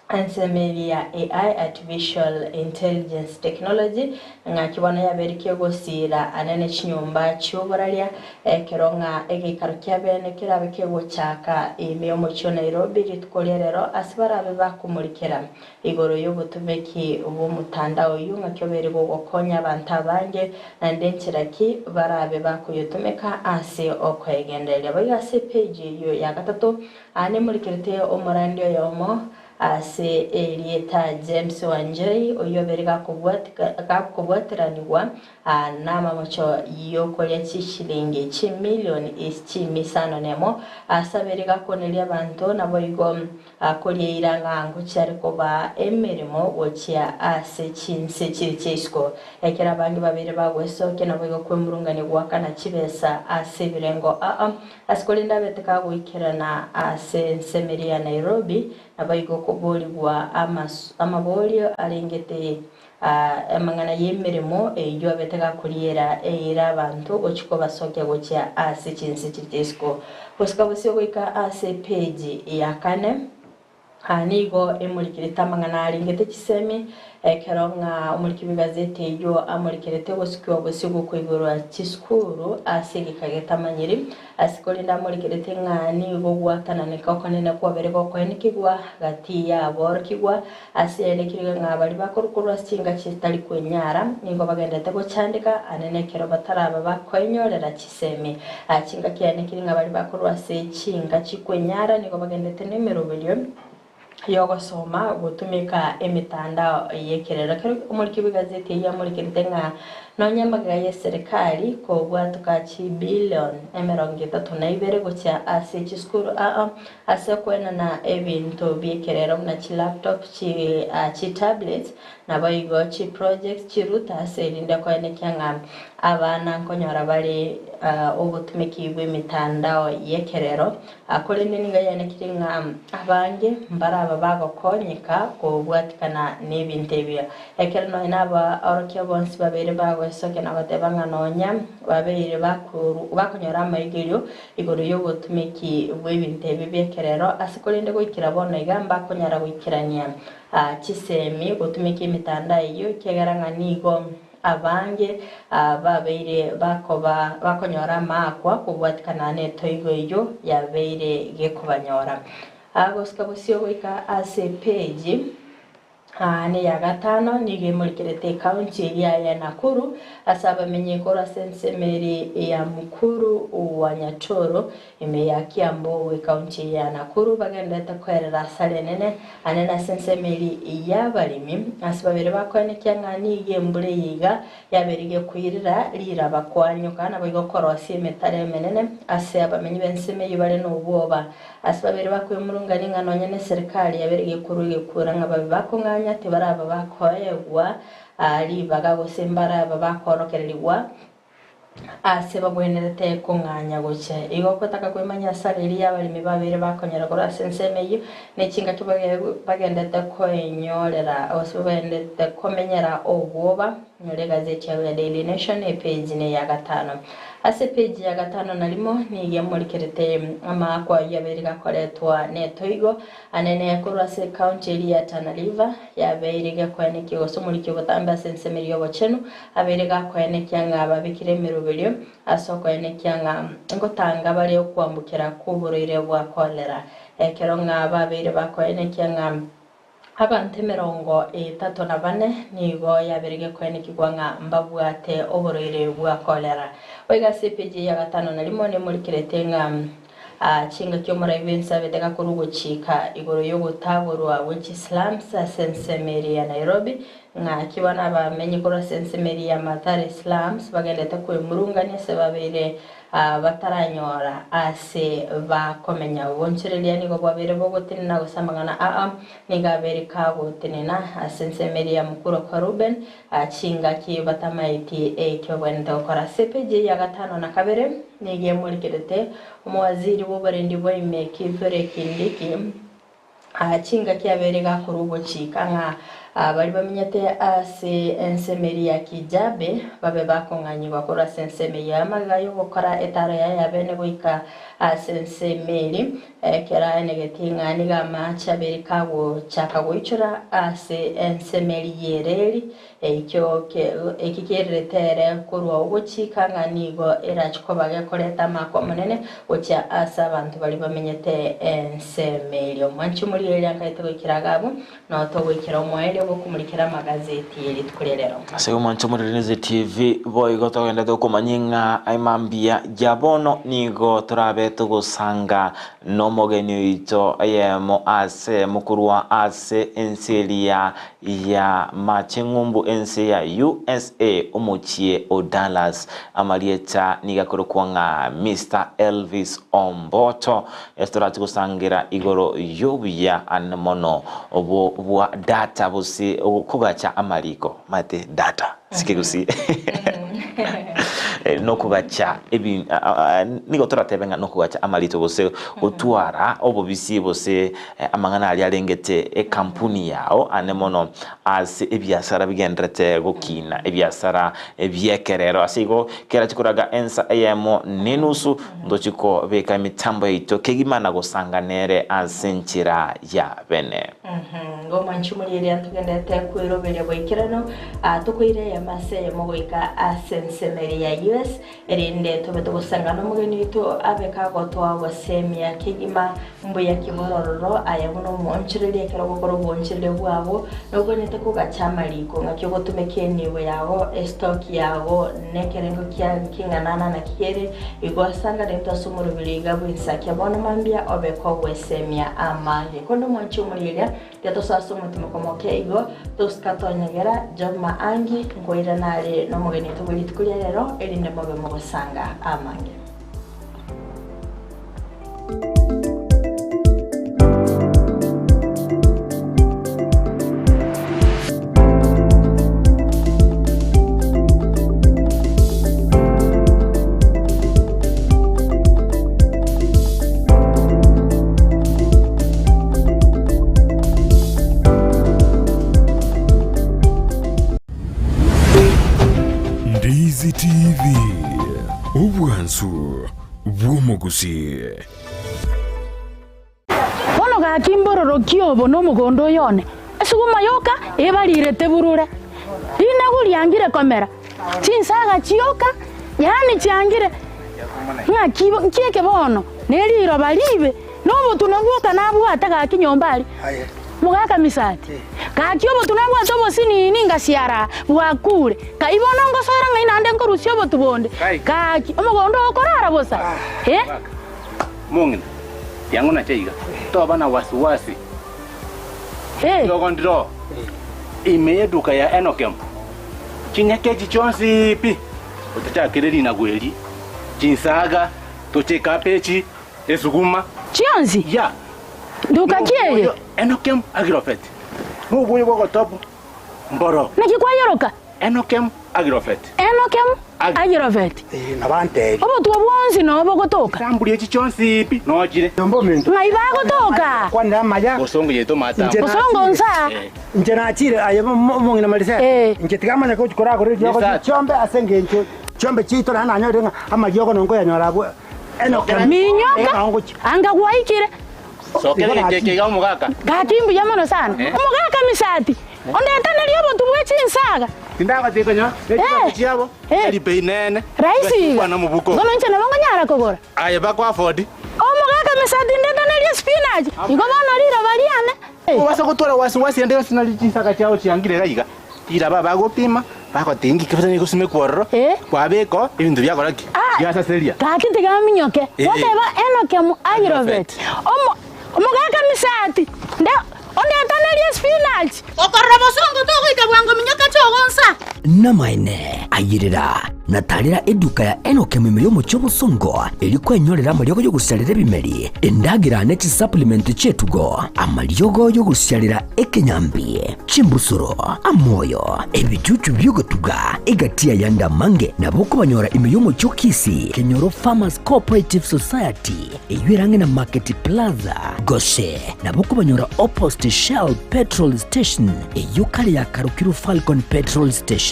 [SPEAKER 3] ensemo eria ya AI, Artificial Intelligence Technology, ng'aki bono yabeire kegosiira anene chinyomba chi'oboraria ekero ng'a egeikaro kia bene kerabe kegochaka ime y'omochie o Nairobi rituko ria rero ase barabe bakomorikera Igoro y'obotomeki bw'omotandao oyio ng'aki obeire gogokonya abanto abange, naende nchera ki barabe bakoyotomeka ase okoegendereria. Boigo ase epeji eyio ya gatato, aa nemorikerete omorandi oyomo Ase erieta James Wanjohi, oyio obeire gakobwateranigwa namamocho y'okoria chishilingi chimilion chimisano nemo, ase abeire gakoneria abanto naboigo koria eira ng'a ngochia are kobaa emeremo gochia ase chinse chiri chiaisiko. Ekero abange babeire bagwesokia naboigo kwemurungania goakana chibesa ase ebirengo aa ase korende abete kagoikerana ase ensemo eria ya Nairobi Naboigo koborigwa amaborio arengete amang'ana y'emeremo eyio abete gakoriera eira abanto gochia kobasokia gochia ase chinse chiria isiko. Gosika bosio goika ase epeji ya kane, nigo emorikerete amang'ana arengete chisemi, Ekero ng'a omoriki bw'egazeti eyio amorikerete ogosikigwa bosio gw'okoigorwa chisukuru ase egeka getamanyiri, ase korende amorikerete ng'a nigo ogwatananeka okonene kwabere gokoenekigwa gati y'aborokigwa, ase yaenekirwe ng'a baria bakorukorwa ase chinga chitari kwenyara nigo bagenderete gochandeka anene ekero bataraba bakoenyorera chisemi. Chingaki yaenekire ng'a baria bakorwa ase chinga chikwenyara nigo bagenderete nemeroberio y'ogosoma gotumeka emetandao y'ekerero. Ekero omoriki bw'egazeti eyio amorikerete ng'a nonya amagega y'eserekari kobwatoka chibillion 32 gochia ase chisukuru aa ase okoenana ebinto bi'ekerero buna chilaptop, chi chitablets naboigo chiprojects, chirouters erinde koenekia ng'a abana nkonyora bare obotumeki bw'emetandao y'ekerero. Korende nigo yaenekire ng'a abange mbaraba bagokonyeka kobwatikana n'ebinto ebio. Ekero nonya nabaorokia bonsi babeire bagoesokia na goteba ng'a nonya babeire bakonyora amaigerio igoro y'obotumeki bw'ebinto ebi bi'ekerero, ase korende goikera bono iga mbakonyara goikerania chisemi gotumeka emetandao eyio, ekiagera ng'a nigo Abange babeire bakoba bakonyora amaakwa kobwatikana netoigo eyio yabeire gekobanyora. Gosika bosio goika ase epeji neya gatano nigo emorikerete ekaunti eria ya Nakuru ase abamenyi korwa ase ensemo eria ya Mukuru wa Nyatoro Ime ya Kiambu ekaunti ya Nakuru bagenderete koerera asara enene anene ase ensemo eria y'abaremi ase babere bakoenekia ng'a nigo embura eye iga yabeire gekoirera riraba koanyoka naboigo korosia emetaro emenene ase abamenyi b'ensemo eyio bare nobwoba ase babere bakoemurungania ng'a nonya neserikari yabeire gekorwa egekura ng'a babe bakong'anya tibaraba bakoegwa ribaga gose mbaraba bakorokererigwa Aase bagwenerete kong'anya gochia. Igo gotaka kwemanya asara eria y'abaremi babeire bakonyora korwa ase ensemo eyio, ne chingaki bagendete koenyorera gose bagendete komenyera obwoba, nyora egazeti yabo ya Daily Nation epeji neya gatano. Ase epeji ya gatano na rimo nigo emorikerete amaakwa ayio abeire gakoretwa netoigo anene korwa ase ecounty eria ya Tana River yabeire gekoenekia gose omoriki obotambe ase ensemo eria y'obochenu Abeire gakoenekia ng'a babekire emeroberio ase okoenekia ng'a ngotanga bare okwambokera kw'oborwaire bwa cholera. Ekero ng'a babeire bakoenekia ng'a abanto 34 nigo yabeire gekoenekigwa ng'a mbabwate oborwaire bwa cholera. Boigo ase epeji ya gatano na rimo nemorikerete ng'a chingaki omorai bw'ense abete gakorwa ogochika igoro y'ogotagorwa gwe chislums ase ensemo eria ya Nairobi Ng'aki bono abamenyi korwa ase ensemo eria ya Mathare Slums bagendete kwemurungania ase babeire bataranyora aase bakomenya. Oboonchoreria nigo bwabeire bogotenena gose amang'ana aa nigo abeire kagotenena ase ensemo eria ya Mukuro kwa Reuben chingaki batamaeti ekio bagwenerete gokora. Ase epeji ya gatano na kabere nigo emorikerete omowaziri bw'oborendi bwa ime Kithure Kindiki, Chingaki abeire gakorwa ogochika ng'a baria bamenyete ase ensemo eria ya Kijabe babe bakong'anyigwa korwa ase ensemo eyio y'amagega y'ogokora etaaro yaye y'abene goika ase ensemo eria, ekero aenegetie ng'a nigo amaache abeire kagochaka goichora ase ensemo eria y'ereeri. Ekio eki kererete ere korwa ogochika ng'a nigo erache koba gekoreta amaakwa amanene gochia ase abanto baria bamenyete ensemo eria. Omwanchi omorigereria nkaete goikera iga abwo, nao togoikera omoerio bw'okomorikera amagazeti ye rituko ria rero.
[SPEAKER 2] Ase omwancho omorigereria TV boigo togendete okomanya ng'a emambia ya bono nigo torabe togosanga nomogeni oito eyemo ase mokorwa ase ense eria ya mache ng'umbu ense ya usa omochie o Dallas. Amarieta nigo akorokwa ng'a Mister Elvis Omboto. Ase torache gosangera igoro y'obuya ane mono obo bwa data gose kogacha amariko. Omanyete data ase ekegusii nokogacha ebi nigo toratebe ng'a nokogacha amarito gose gotwara obobisi gose Amang'ana aria arengete ekampuni yao ane mono ase ebiasara bigendererete gokina, ebiasara bi'ekerero. Ase igo, kera chikoraga ensa eyemo nenusu, ntochi kobeka emitambo yaito kegima na gosanga nere ase enchera ya bene.
[SPEAKER 3] Ng'omwanchi omorieria ntogenderete kweroberia boikeranu, tokoira eyemo ase eyemo goika ase ensemo eria ya US. Erinde tobe togosanga nomogeni oito abe kagotoa ogosemia kegima mbuya kiborororo aye buna omoonchoreria ekero ogokora oboonchoreria bwabo nogwenerete kogacha amariko ng'aki ogotumeka enibo yago estock yago nekerengo kia king'ana naki kere igo asangane intwe ase omoroberi iga bw'ensakia bono mambia obe kogwesemia amange konde omwanchi omorieria Tiga ase omotimoko moke igo, tosika tonyegera, Joma angi, nkoirana are nomogeni oito bwe rituko ria rero, erinde mobe mogosanga amange.
[SPEAKER 1] Ndizi TV, obwansu bw'omogusii.
[SPEAKER 4] Bono gaki mbororokie obo nomogondo oyo one, esuguma yoka ebarirete burure, rinagu riangire komera, chinsaga chioka, yaani chiangire. Ng'aki nki eke bono? Ne riroba riibe, na obotunwa bwoka nabwate gaki nyomba aria. Mogaka Misati, Gaki obotunwa nabwate obosinini ngasiara bwakure, kai bono ngosoera ng'ai naende nkorusia obotu bonde? Gaki omogondo oo okorara bosa, eh?
[SPEAKER 5] Mong'ina, tiang'o nache iga, toba na wasiwasi. Riogo ndiro ime y'eduka ya Enokem, chinyeke echi chionsi pi, otachakere rinagu eri, chinsaga, toche ekabechi, esuguma.
[SPEAKER 4] Chionsi?
[SPEAKER 5] Ya.
[SPEAKER 4] Nduka ki eye?
[SPEAKER 5] Enokem Agrofert, noboyo bw'ogotobu mboro.
[SPEAKER 4] Naki kwayoroka?
[SPEAKER 5] Enokem Agrofert.
[SPEAKER 4] Enokem Agrofert. Obotwe bwonsi noo bogotoka.
[SPEAKER 5] Chamburi echi chionsi pi nochire.
[SPEAKER 4] Ng'ai bagotoka?
[SPEAKER 5] Bosongo yaito matambo.
[SPEAKER 4] Bosongo nsa.
[SPEAKER 6] Inche nachire aye omong'ina Marisela, inche tigamanya gochia koragora eriogo rie chiombe ase engencho chiombe chiaito naende nanyorire ng'a amariogo nongo koyanyora abwo Enoka.
[SPEAKER 4] Minyoka, anga gwaikire.
[SPEAKER 5] Sokera egecheke iga omogaka.
[SPEAKER 4] Gaki mbuya mono sana. Omogaka Misati, ondetanerie obotu bwe chinsaga.
[SPEAKER 5] Tindagotiga konya ne chibesa chiabo tari bei nene.
[SPEAKER 4] Rahisi iga.
[SPEAKER 5] Kwana mobuko.
[SPEAKER 4] Bono inche nabo nkonyara kogora.
[SPEAKER 5] Aye bako afford.
[SPEAKER 4] Omogaka Misati ndetanerie spinach. Igo bono riroba riane.
[SPEAKER 5] Obasa gotwara wasiwasi ende yonsi nari chinsaga chiao chiangire iga iga. Riraba bagopima bagoteba inki kebisa nigosimekwa ororo kwabeka oo ebinto biakora ki? Biasaseria.
[SPEAKER 4] Gaki tiga aminyoke. Goteba Enoke Airobeti. Omo omogaka Misati nde ondetanerie spinach.
[SPEAKER 7] Okorora bosongo togoika bwango minyoka chogonsa.
[SPEAKER 11] Namaene, ayerera, na tarera eduka ya Enoke ime y'omochie obosongo, erio kwenyorera amariogo y'ogosiarera ebimeri, endagera ne chisupplement chi'etugo, amariogo y'ogosiarera ekenyambi, chimbusuro, amoyo, ebichuchu bi'ogotuga, egati y'ayande amange nabo okobanyora ime y'omochie o Kisii, Kenyoro Farmers Cooperative Society, eyio ere ang'e na Market Plaza, gose nabo okobanyora opposite Shell Petrol Station, eyio kare yakarokirwe Falcon Petrol Station.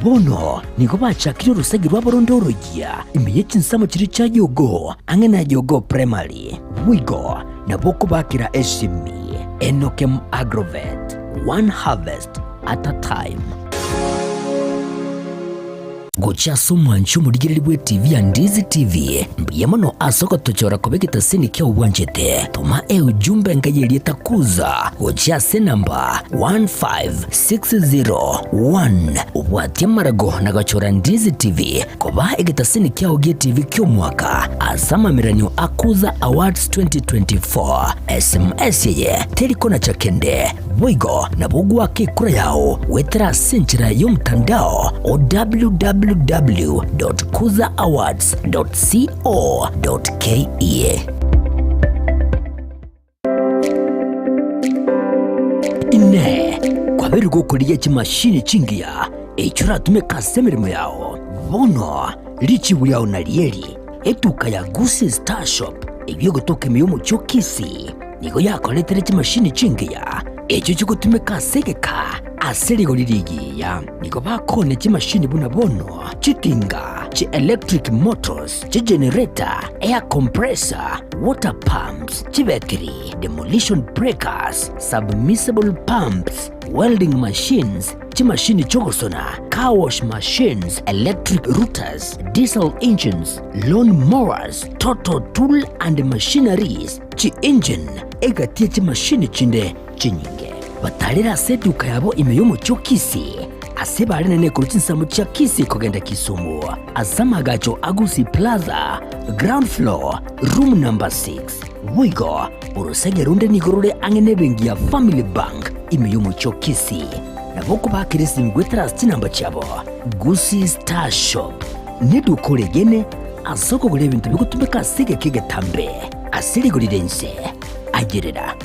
[SPEAKER 11] Bono nigo bachakire orosegi rwabo ronde oroyia ime ye chinsemo chiria chia Jogoo, ang'e na Jogoo Primary. Boigo nabo okobakera esimi Enokem Agrovet, one harvest at a time. Gochia ase omwancho omorigereria bw'etivi ya Ndizi TV, mbuya mono ase ogotochora koba egetaseni kiao bwanchete. Toma eujumbe enka y'erieta Kuza gochia ase enamba 15601 obwatie amarago na gochora Ndizi TV koba egetaseni kiao gi'etivi ki'omwaka ase amameranio a Kuza Awards 2024. SMS eye teri konacha kende. Boigo nabo ogoaka ekura yao goetera ase enchera y'omotandao o www.kuzaawards.co.ke. Inee! Kwabeire gokorigia chimashini chingiya echio oratumeke ase emeremo yao? Bono richibu riao narieri, etuka ya Gusii Star Shop eyio egotoka ime y'omochie o Kisii. Nigo yakoretire chimashini chingiya, echio chigotumeka ase egeka ase rigori rigiya. Nigo bakoonia chimashini buna bono, chitinga, chi-electric motors, chigenerator, air compressor, water pumps, chibetiri, demolition breakers, submersible pumps, welding machines, chimashini chi'ogosona, car wash machines, electric routers, diesel engines, lawn mowers, total tool and machineries, Chi-engine egati ye chimashini chinde chinyinge. Batarire ase eduka yabo ime y'omochie o Kisii, ase bare nene korwa chinsemo chia Kisii kogenda Kisumu, ase amagacho a Gusii Plaza, ground floor, room number 6. Boigo, orosege ronde nigo rore ang'e nebenki ya Family Bank ime y'omochie o Kisii. Nabo okobakera esimi goetera ase chinamba chiabo. Gusii Star Shop neduka oregene ase okogora ebinto bigotumeka ase egeka egetambe. Ase rigori ri'ense ayerera.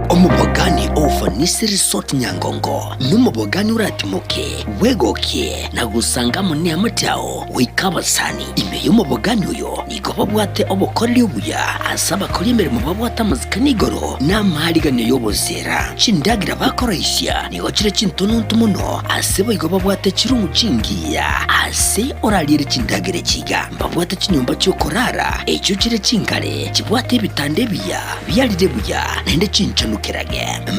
[SPEAKER 11] Omobogani o Ufanisi Resort Nyangongo nomobogani oratimoke, bwegokie na gosanga amo neamate ao goika abasani. Ime y'omobogani oyo nigo babwate obokoreri obuya ase abakori emeremo babwate amasikani igoro na amaariganio y'oboseera. Chindagera bakoroisia nigo chire chintononto mono, ase boigo babwate chirumu chingiya ase orariere chindagera echi iga. Mbabwate chinyomba chi'okorara echio chire chingare, chibwate ebitanda ebiya biarire buya, naende chinchanukerage.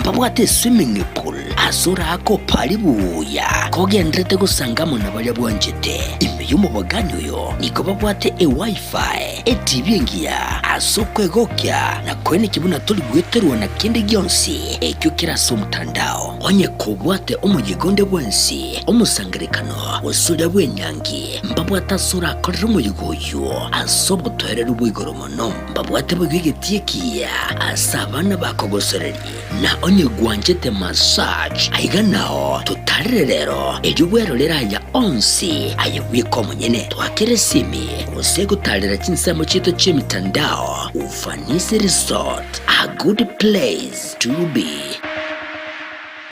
[SPEAKER 11] Mbabwate eswimming pool ase oraake opare buya kogenderete gosanga amo na baria bwanchete. Ime y'omobogani oyo nigo babwate eWiFi, etibi engiya ase okwegokia na koenekia buna tori gweterwa na kende gionsi ekio kere ase omotandao. Onye kobwate omoyega onde bwensi, omosangererekano, gose oria bw'enyangi, mbabwate ase orakorere omoyega oyio ase obotoereru bwa igoro mono. Mbabwate boigo egetii ekiya ase abana bakogosoreria. Na onye gwanchete massage, aiga nao totarere rero, erio bwerorere aya onsi aye bweka omonyene. Twakere esimi gose gotarera chinsemo chiaito chi'emitandao. Ufanisi Resort, a good place to be.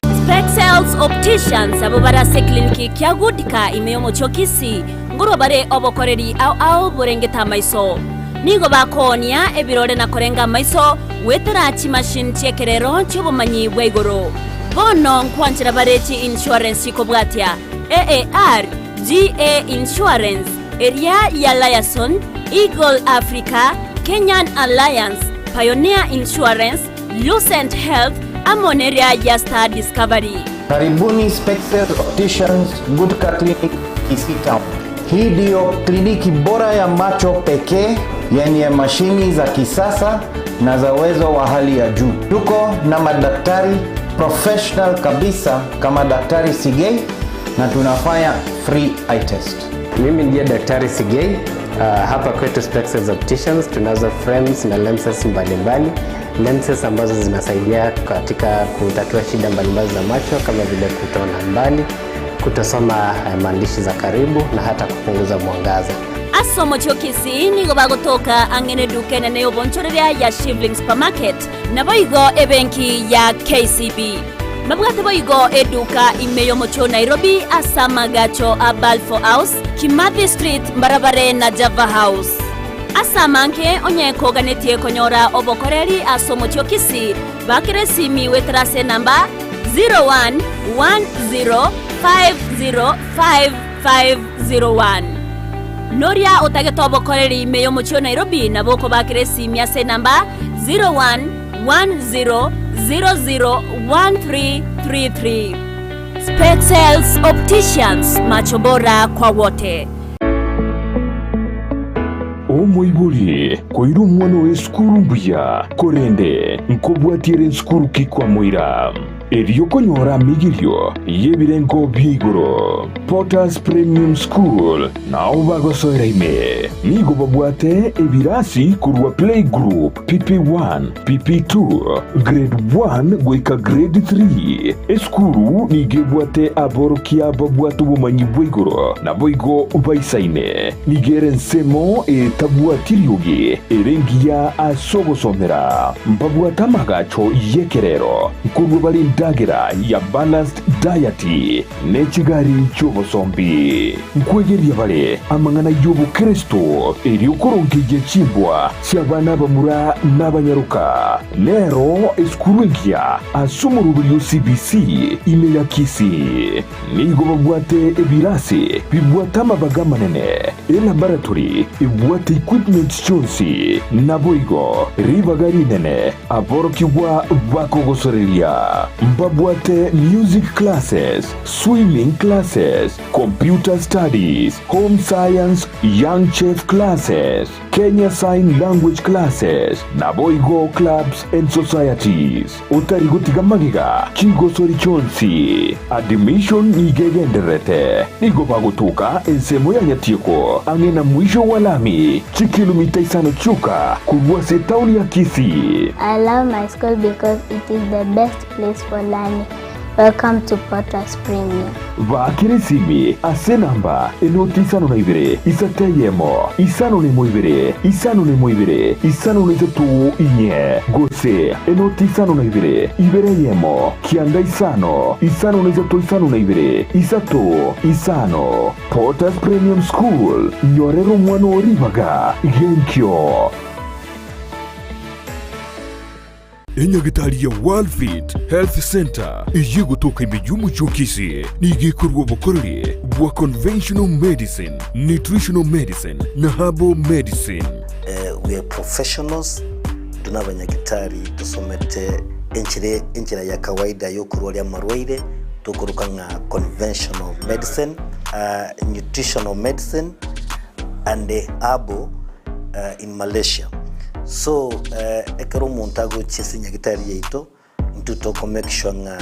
[SPEAKER 8] Spexels Opticians abwo bare ase ecliniki kia Goodka ime y'omochie o Kisii ngorwa bare obokoreri ao ao borengete amaiso. Nigo bakoonia ebirore na korenga amaiso goetera chimachine chi'ekerero chi'obomanyi bwa igoro. Bono nkwanchera bare chi insurance chikobwatia AAR, GA Insurance, eria ya Liaison, Eagle Africa, Kenyan Alliance, Pioneer Insurance, Lucent Health, amo neria ya Star Discovery.
[SPEAKER 9] Karibuni Spexel Opticians Gutka Clinic Kisii Town. Hii ndiyo kliniki bora ya macho pekee yenye mashini za kisasa na za uwezo wa hali ya juu. Tuko na madaktari professional kabisa kama Daktari Sigei na tunafanya free eye test.
[SPEAKER 10] Mimi ndiye Daktari Sigei. Hapa kwetu Spexels Opticians tunazo frames na lenses mbalimbali, lenses ambazo zinasaidia katika kutatua shida mbalimbali za macho kama vile kutoona mbali, kutosoma maandishi za karibu na hata kupunguza mwangaza.
[SPEAKER 8] Ase omochie o Kisii nigo bagotoka ang'e neduka enene y'obonchoreria ya Shivling Supermarket, naboigo ebenki ya KCB. Babwate boigo eduka ime y'omochie o Nairobi ase amagacho a Balfour House, Kimathi Street mbarabare na Java House. Ase amange onye koganetie konyora obokoreri ase omochie o Kisii, bakera esimi goetera ase enamba 0110505501. Noria otagete obokoreri ime y'omochie o Nairobi nabo okobakera esimi ase enamba 01. 10001333. Specsales Opticians, macho bora kwa wote.
[SPEAKER 1] Omoibori koira omwana oye esukuru mbuya, korende nkobwatia ere nsukuru ki kwamoira? Erio konyora amigirio y'ebirengo bia igoro. Potter's Premium School nao bagosoera ime. Nigo babwate ebirasi korwa Playgroup, PP1, PP2, Grade 1 goika Grade 3. Esukuru nigo ebwate aborokia babwate obomanyi bwa igoro naboigo baisaine. Nigo ere ensemo etabwati riogi ere engiya ase ogosomera. Mbabwate amagacho y'ekerero nkorua bare endagera ya balanced diet ne chigari chi'obosombi. Nkwegeria bare amang'ana y'obokeresto erio korongeyia chimbwa chi'abana abamura n'abanyaroka. Nero esukuru engiya ase omoroberio o CBC ime ya Kisii. Nigo babwate ebirasi bibwate amabaga amanene, elaboratory ebwate equipment chionsi, naboigo ribaga rinene aborokigwa bakogosoreria. Mbabwate music classes, swimming classes, computer studies, home science, young chef classes, Kenya Sign Language classes, naboigo clubs and societies. Otari gotiga magega chigosori chionsi. Admission nigo egendererete. Nigo bagotoka ensemo ya Nyatieko ang'e na mwisho wa lami, chikilomita isano chioka korwa ase etaoni ya Kisii.
[SPEAKER 13] I love my school because it is the best place for learning. Welcome to Potters Premium.
[SPEAKER 1] Baakera esimi ase enamba enoti 52 3 1 5 2 5 2 5 3 4 gose enoti 52 2 1 9 5 5 3 5 2 3 5. Potters Premium School, nyorera omwana oo ribaga genkio. Enyagitari ya Worldfit Health Centre eyio egotoka ime y'omochie o Kisii nigo ekorua obokoreri bwa conventional medicine, nutritional medicine na herbal medicine.
[SPEAKER 14] We are professionals, intwe nabanyagitari tosomete enchera enchera ya kawaida yokorwaria amarwaire tokoroka ng'a conventional medicine, nutritional medicine and herbal in Malaysia. So ekero omonto agochia ase nyagitari yaito, intwe toko make sure ng'a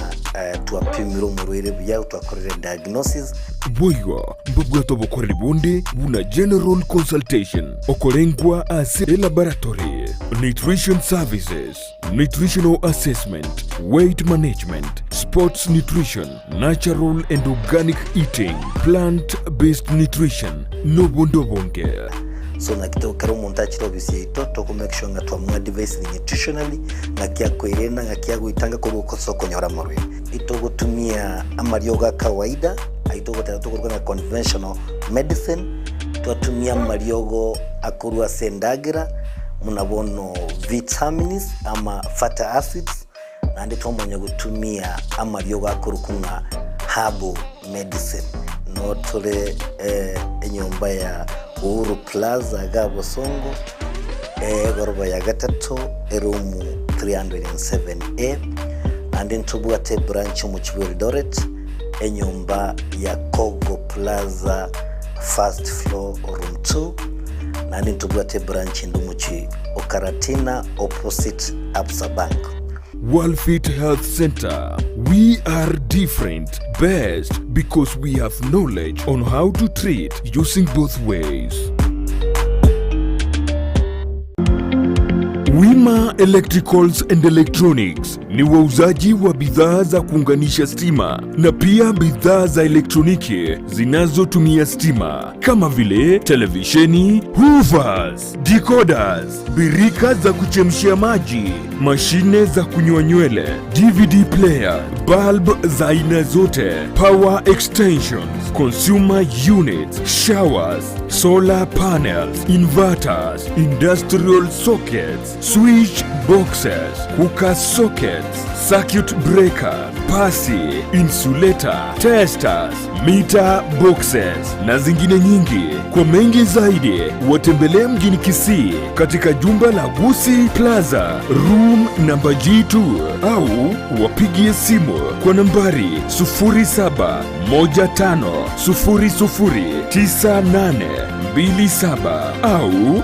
[SPEAKER 14] twapimire omorwaire buya, twakorire diagnosis.
[SPEAKER 1] Boigo mbabwate obokoreri bonde buna general consultation, okorengwa ase elaboratory, nutrition services, nutritional assessment, weight management, sports nutrition, natural and organic eating, plant based nutrition, nobonde obonge.
[SPEAKER 14] So naki to ekero omonto achire ofisi yaito, toko make sure ng'a twamoadvisire nutritionally, ng'aki akoerenda, ng'aki agoetanga korwa ase okonyora amarwaire. Itogotumia amariogo a kawaida, ayio togoteba tokoruga ng'a conventional medicine, twatumia amariogo akorwa ase endagera, buna bono vitamins ama fatty acids, naende twamanya gotumia amariogo akorokwa ng'a herbal medicine. Noo tore enyomba ya Uhuru Plaza iga Bosongo, egoroba ya gatato, eroom 307A, naende ntobwate ebranch omochie bwa Eldoret, enyomba ya Kogo Plaza first floor room 2, naende ntobwate ebranch ende omochie o Karatina opposite Absa Bank.
[SPEAKER 1] Worldfit Health Center, we are different, best because we have knowledge on how to treat using both ways. Wima Electricals and Electronics ni wauzaji wa bidhaa za kuunganisha stima na pia bidhaa za elektroniki zinazotumia stima kama vile televisheni, hoovers, decoders, birika za kuchemshia maji, mashine za kunyoa nywele, DVD player, bulb za aina zote, power extensions, consumer units, showers, solar panels, inverters, industrial sockets, switch boxes, cooker sockets, circuit breaker, Pasi, insulator, testers, meter boxes na zingine nyingi. Kwa mengi zaidi, watembelee mjini Kisii katika jumba la Gusi Plaza, room namba G2 au wapigie simu kwa nambari 0715009827 au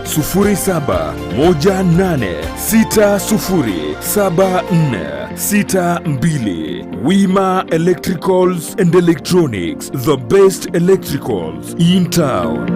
[SPEAKER 1] 0718607462. Wima Electricals and Electronics, the best electricals in town.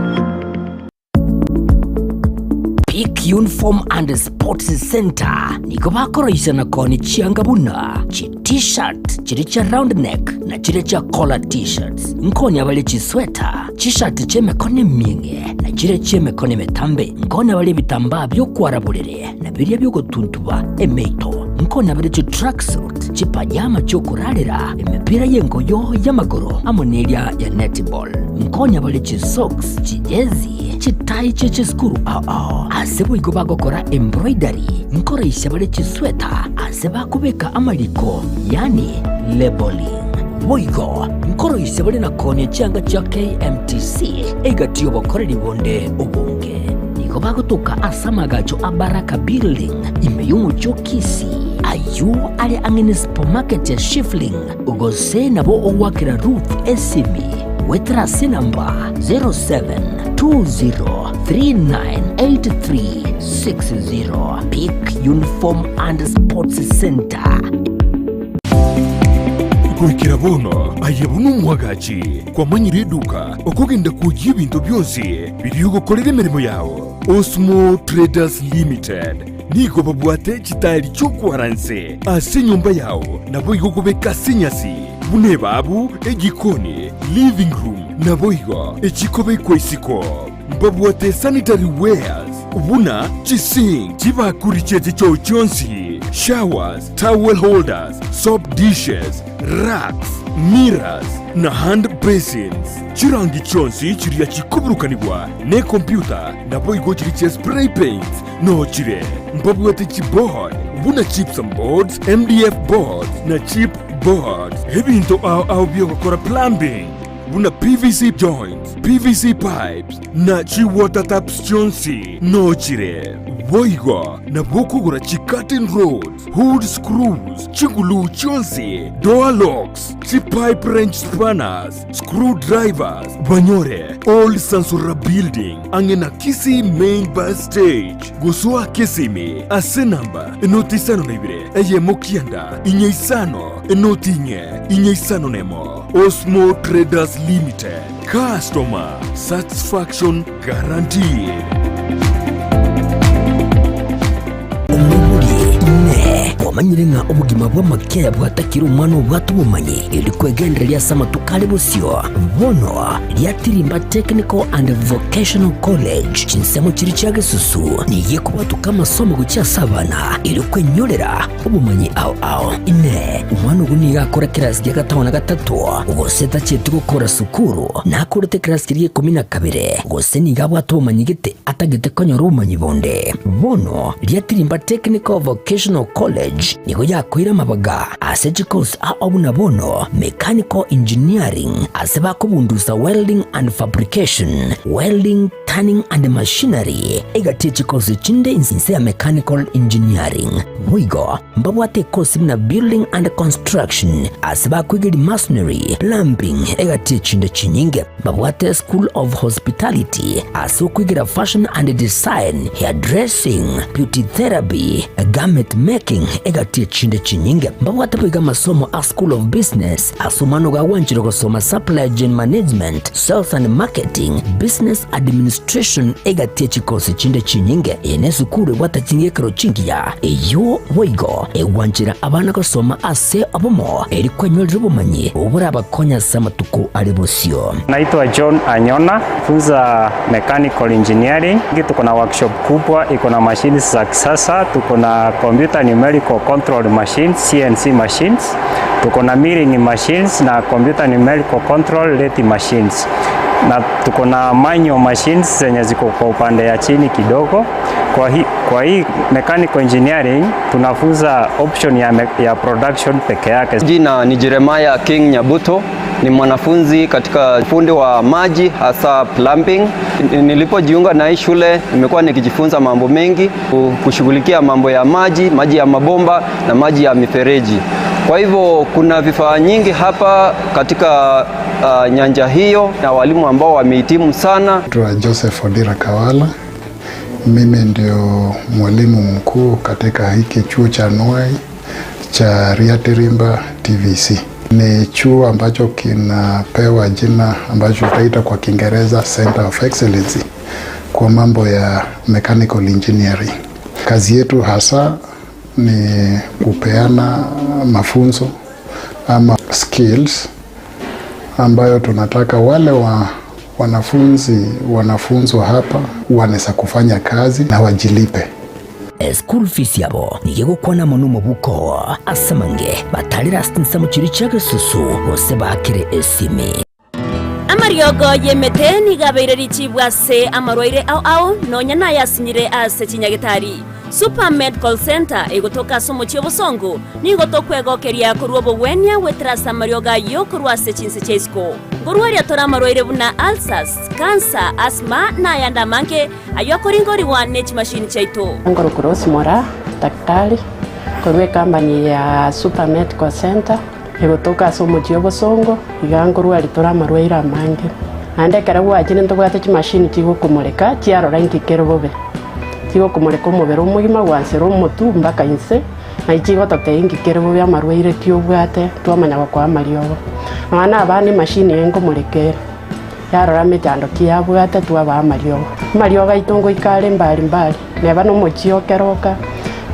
[SPEAKER 11] Peak Uniform and Sports Center nigo bakoroisana koni chianga buna chi T-shirt chiria chia round neck na chiria chia collar T-shirts. Nkonya bare chisweta, chishati chi'emekono emieng'e na chiria chi'emekono emetambe. Nkonya bare ebitambaa bi'okwara borere na biria bi'ogotuntuba emeito. Nkonya bare chitracksuit, chipajama chi'okorarera, emepira y'engoyo y'amagoro amo neria ya netball. Nkonya bare chisocks, chijezi, chitai chie chisukuru ao ao. Ase boigo bagokora embroidery, nkoroisia bare chisweta ase bakobeka amariko, yaani labelling. Boigo nkoroisia bare na koonia chianga chia KMTC egati y'obokoreri bonde obonge. Nigo bagotoka ase amagacho a Baraka Building ime y'omochie o Kisii, ayio are ang'e ne supermarket ya Shifling, gose nabo ogoakera Ruth esimi goetera ase enamba 0720398360. Peak Uniform and Sports Center.
[SPEAKER 1] Goikera bono aye buna omwagachi kwamanyire eduka okogenda kwoyia ebinto bionsi biria ogokorera emeremo yao. Osmo Traders Limited nigo babwate chitaeri chi'okwara nse ase enyomba yao naboigo okobeka ase enyasi buna ebabu, ejikoni, living room naboigo echikobekwa isiko. Mbabwate sanitary wares buna chisink, chibakuri chie chichoo chionsi, showers, towel holders, soap dishes, racks, mirrors, na hand basins. Chirangi chionsi chiria chikoburukanigwa nekompyuta naboigo chiria chia spray paints noo chire. Mbabwate chiboard buna gypsum boards, MDF boards na chip boards. Ebinto ao ao biogokora plumbing buna PVC joints, PVC pipes, na chi-water taps chionsi noo chire. Boigo nabo okogora chi-curtain rods, hood screws, chiguluu chionsi, door locks, chi-pipe wrench spanners, screw drivers, banyore Old Sansora Building ang'e na Kisii Main Bus Stage. Gosoa Kisimi ase namba enoti isano na ibere eyemo kianda inye isano enoti inye inye isano nemo. Osmo Traders Limited, customer satisfaction guaranteed.
[SPEAKER 11] Omoibori, Inee! Kwamanyire ng'a obogima bw'amakeya bwatakire omwana obwate obomanyi, erio kwegendereria ase amatuko are bosio? Bono riatirimba Technical and Vocational College, chinsemo chiria chia gesusu, nigo ekobwatoka amasomo gochia ase abana, erio kwenyorera Obomanyi ao ao. Inee! Omwana ogo nigo akora kerasi gia gatano na gatato, gose tacheti gokora sukuru, na akorete ekerasi keria gia ikomi na kabere, gose nigo abwate obomanyi gete atagete konyora obomanyi bonde? Bono riatirimba Technical Vocational College nigo yakoire amabaga ase chikosi ao buna bono Mechanical Engineering ase bakobundusa Welding and Fabrication, Welding, Turning and Machinery, egati ye chikosi chinde inse ya Mechanical Engineering. Boigo mbabwate ekosi buna Building and Construction ase bakoigeria Masonry, Plumbing egati echinde chinyinge. Mbabwate School of Hospitality ase okoigera Fashion and Design, Hairdressing, Beauty Therapy, Garment Making egati echinde chinyinge. Mbabwate boigo amasomo a School of Business ase omwana ogo agwanchire gosoma Supply Chain Management, Sales and Marketing, Business Administration egati ye chikosi chinde chinyinge. Eye nesukuru ebwate ching'ekero chingiya, eyio boigo egwanchera abana gosoma ase obomo eri kwenyorera obomanyi oborabakonye ase amatuko are bosio.
[SPEAKER 15] Naitwa John Anyona, funza mechanical engineering. Tuko na workshop kubwa, iko na machines za kisasa, tuko na computer numerical control machines, CNC machines, tuko na milling machines na computer numerical control lathe machines, na tuko na manual machines zenye ziko kwa upande ya chini kidogo. Kwa hii, kwa hii mechanical engineering tunafunza option ya, me, ya production peke yake.
[SPEAKER 12] Jina ni Jeremiah King Nyabuto, ni mwanafunzi katika ufundi wa maji hasa plumbing. Nilipojiunga na hii shule nimekuwa nikijifunza mambo mengi, kushughulikia mambo ya maji, maji ya mabomba na maji ya mifereji. Kwa hivyo kuna vifaa nyingi hapa katika nyanja hiyo na walimu ambao wamehitimu sana.
[SPEAKER 16] Naitwa Joseph Odira Kawala. Mimi ndio mwalimu mkuu katika hiki chuo cha Anuai cha Riyatirimba TVC. Ni chuo ambacho kinapewa jina ambacho tutaita kwa Kiingereza Center of Excellency kwa mambo ya mechanical engineering. Kazi yetu hasa ni kupeana mafunzo ama skills ambayo tunataka wale wa wanafunzi wanafunzwa hapa wanaweza kufanya kazi na wajilipe.
[SPEAKER 11] School fees yabo nigo egokwana amo nomobuko ase amange batarire ase chinsemo chiria chia gesusu gose baakere esimi.
[SPEAKER 8] Amariogo y'emete nigo abeire richibu ase amarwaire ao ao, nonya nayasinyire ase chinyagetari. Super Medical Centre egotoka ase omochie obosongo, nigo tokwegokeria korwa obogwenia goetera ase amariogo ayio korwa ase chinse chia isiko. Nkorwaria tore amarwaire buna ulcers, cancer, asthma na ayande amange ayio akoringorigwa ne chimashini chiaito.
[SPEAKER 17] Nkorokwa Rose Moraa, daktari korwa ecompany ya Super Medical Centre egotoka ase omochie obosongo, iga nkorwaria tore amarwaire amange. Naende ekero gwachire ntobwate chimashini chigokomoreka chiarora inki kere bobe. Chigokomoreka omobere omogima gwansera omotwe mpaka inse, na chigototebia inki kere bobe amarwaire ki obwate, twamanya gokoa amariogo. Nonya na abana emashini eye nkomoreka ere, yarora mechando ki yabwate twabaa amariogo. Amariogo aito ngoika are mbari mbari, neba na omochie o Keroka,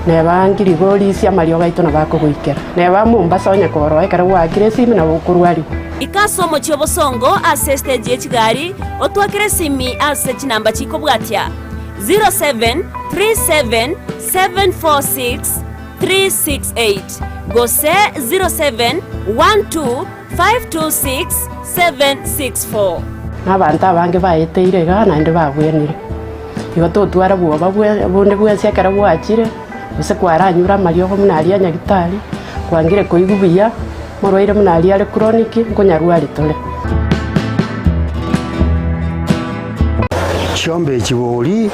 [SPEAKER 17] neba Ngirigorisia amariogo aito nabo akogoikera. Neba Mombasa onye koroa ekero gwaakire esimi nabo okorwariwa.
[SPEAKER 8] Ika ase omochie obosongo ase estage ye chigari, otwakere esimi ase chinamba chikobwatia, 0737746368 gose 0712526764.
[SPEAKER 17] Na abanto abange baeteire igaa naende babwenire. Igo totwara bwoba bonde bwensi ekero gwachire, gose kwaranyure amariogo buna aria a nyagitari, kwangire koigwa buya, morwaire buna aria are chronic, nkonyarwari tore.
[SPEAKER 6] Chiombe echi bori,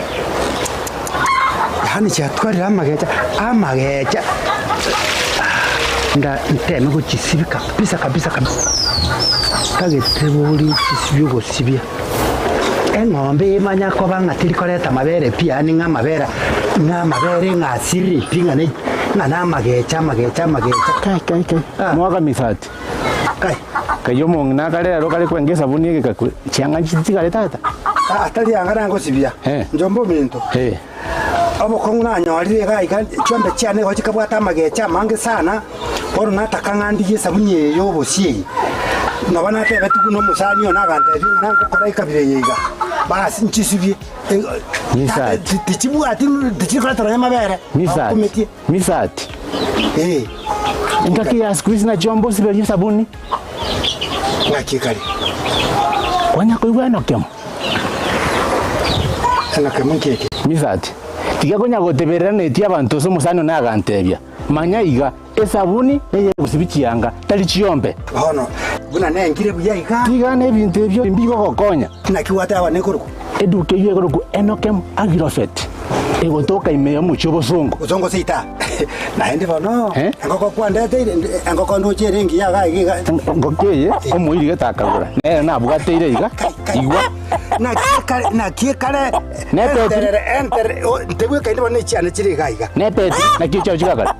[SPEAKER 6] yaani chiatwarire amagecha, amagecha nda nteme gochisibia kabisa kabisa kabisa, ntagete bori chisibie ogosibia. Eng'ombe emanya koba ng'a teri koreta amabere pi, yaani ng'a amabere ng'a amabere ng'a asirire pi ng'a ne ng'a namagecha amagecha amagecha.
[SPEAKER 5] Kai kai kai, mwaka misati.
[SPEAKER 6] Kai.
[SPEAKER 5] Kai omong'ina akare aro kare kwenga esabuni egeka chianga nchitigare tata.
[SPEAKER 6] Ah, tari anga nangosibia.
[SPEAKER 5] Eh.
[SPEAKER 6] Njombe ominto.
[SPEAKER 5] Eh.
[SPEAKER 6] Obokong'u nanyorire iga iga chiombe chiane igo chikabwata amagecha amange sana, bono nataka ng'a ndigie esabuni eye ya obosie eye. Nabo natebeti buna omosani one agantebia ng'a nangokora ekabira eye iga, basi nchisibie.
[SPEAKER 5] Misati.
[SPEAKER 6] Tichibwati tichiri koreta nonya amabere.
[SPEAKER 5] Misati.
[SPEAKER 6] Akometie.
[SPEAKER 5] Misati.
[SPEAKER 6] Eh.
[SPEAKER 5] Engaki ya siku hizi nachio mbosiberie esabuni.
[SPEAKER 6] Ng'aki ekare.
[SPEAKER 5] Kwanya koigwa enokemo.
[SPEAKER 6] Enokemo nki eke?
[SPEAKER 5] Misati. Tiga konya goteberera netie abanto ase omosani one agantebia, Manya iga, esabuni neye gosibia chianga, tari chiombe.
[SPEAKER 6] Bono, buna nengire buya iga.
[SPEAKER 5] Tiga nebinto ebio mbigogokonya.
[SPEAKER 6] Naki gwateba nekorokwa?
[SPEAKER 5] Eduka eyio ekorokwa Enokem Agrofert, egotoka ime y'omochie obosongo.
[SPEAKER 6] Bosongo seita. Naende bono, engoko kwandeteire, engoko ndoche ere engiya iga iga iga.
[SPEAKER 5] Engoko eye omoiri gete akagora, nere nabwateire iga, igwa.
[SPEAKER 6] Naki ekare
[SPEAKER 5] Nepetiri.
[SPEAKER 6] enterere enterere, ntebwekaini bono echiane chire iga iga.
[SPEAKER 5] Nepetiri, naki echiao chigakare?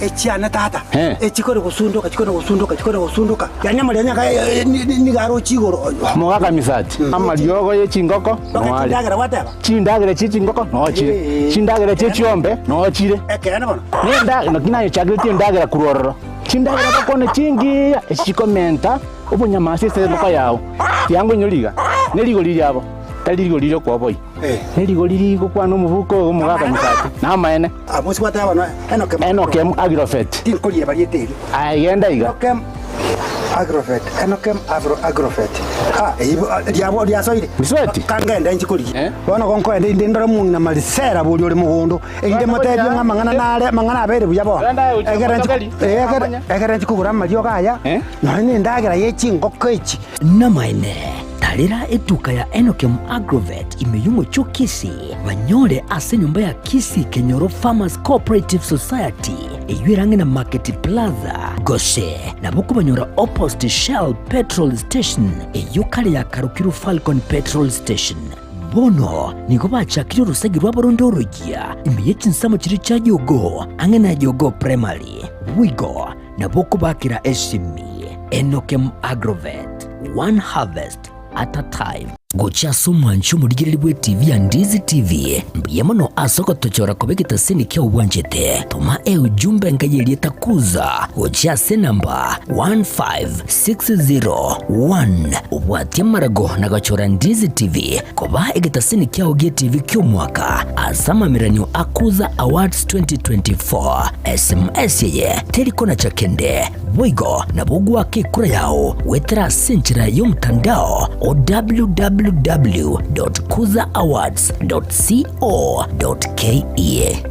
[SPEAKER 6] Echiane tata,
[SPEAKER 5] Eh.
[SPEAKER 6] echikore gosundoka, chikore gosundoka, chikore gosundoka, yaani amarianya aka nigo aroche igoro.
[SPEAKER 5] Mogaka misati, amariogo ye chingoko
[SPEAKER 6] Mpaka
[SPEAKER 5] noare.
[SPEAKER 6] chindagera gwateba?
[SPEAKER 5] Chindagera chie chingoko nochire,
[SPEAKER 6] Eh.
[SPEAKER 5] chindagera chie chiombe nochire.
[SPEAKER 6] Ekeene bono.
[SPEAKER 5] Nenda naki nayochageretie endagera korwa ororo. Chindagera bakwane chingiya, echi chikomenta obonyama ase engoko yao. Tiango inyore iga, ne rigori riabo, tari rigori ri'okoboyia. Ne rigori rigokwana omobuko oyo omogaka misati, namaene. Enokemu Agrofert. Aye genda iga.
[SPEAKER 6] Agrovet, Enokem Afro Agrovet. Ah, eyio riabo riasoire. Kangende inche korigia. Bono gonkoenda inde ndore omong'ina Marisela boria ore mogondo, erinde motebie ng'a amang'ana nare, amang'ana abeire buya bono. Egere nchi, eh, egere, egere nchi kogora amariogo aya, nonya na endagera ye chingoko echi.
[SPEAKER 11] Namaene, tarera etuka ya Enokem Agrovet ime y'omochie o Kisii, banyore ase enyomba ya Kisii Kenyoro Farmers Cooperative Society, eyio ere ang'e na Market Plaza, gose nabo okobanyora opposite Shell Petrol Station, eyio kare yakarokirwe Falcon Petrol Station. Bono nigo bachakire orosegi rwabo ronde oroyia ime ye chinsemo chiria chia Jogoo, ang'e na Jogoo Primary. Boigo nabo okobakera esimi Enokem Agrovet, one harvest at a time. Gochia ase omwanchi omorigereria bw'etibi ya Ndizi TV, mbuya mono ase ogotochora koba egetaseni kiao bwanchete. Toma eujumbe enka y'erieta Kuza gochia ase enamba 15601 obwatie amarago na gochora Ndizi TV koba egetaseni kiao gi'etibi ki'omwaka ase amameranio a Kuza Awards 2024. SMS eye teri konacha kende. Boigo nabo ogoaka ekura yao goetera ase enchera y'omotandao o www.kuzaawards.co.ke.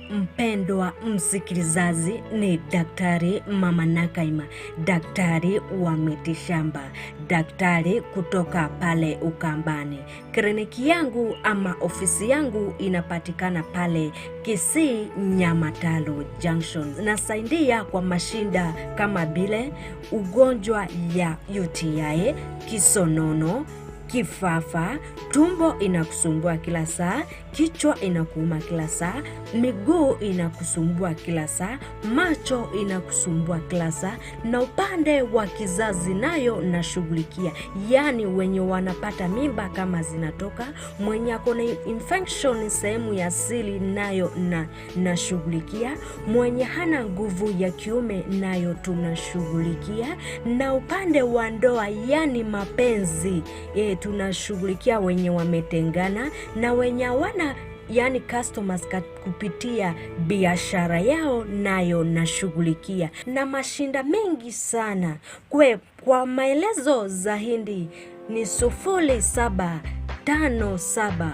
[SPEAKER 18] Mpendwa msikilizaji, ni Daktari Mama Nakaima, daktari wa mitishamba, daktari kutoka pale Ukambani. Kliniki yangu ama ofisi yangu inapatikana pale Kisii Nyamatalo Junction. Nasaidia kwa mashinda kama vile ugonjwa ya UTI, kisonono, kifafa, tumbo inakusumbua kila saa, kichwa inakuuma kila saa, miguu inakusumbua kila saa, macho inakusumbua kila saa, na upande wa kizazi nayo nashughulikia, yaani wenye wanapata mimba kama zinatoka, mwenye ako na infection sehemu ya siri nayo na nashughulikia, mwenye hana nguvu ya kiume nayo tunashughulikia, na upande wa ndoa yani mapenzi e, tunashughulikia wenye wametengana na wenye hawana yani customers kupitia biashara yao nayo nashughulikia na mashinda mengi sana kwe, kwa maelezo zaidi ni 0757.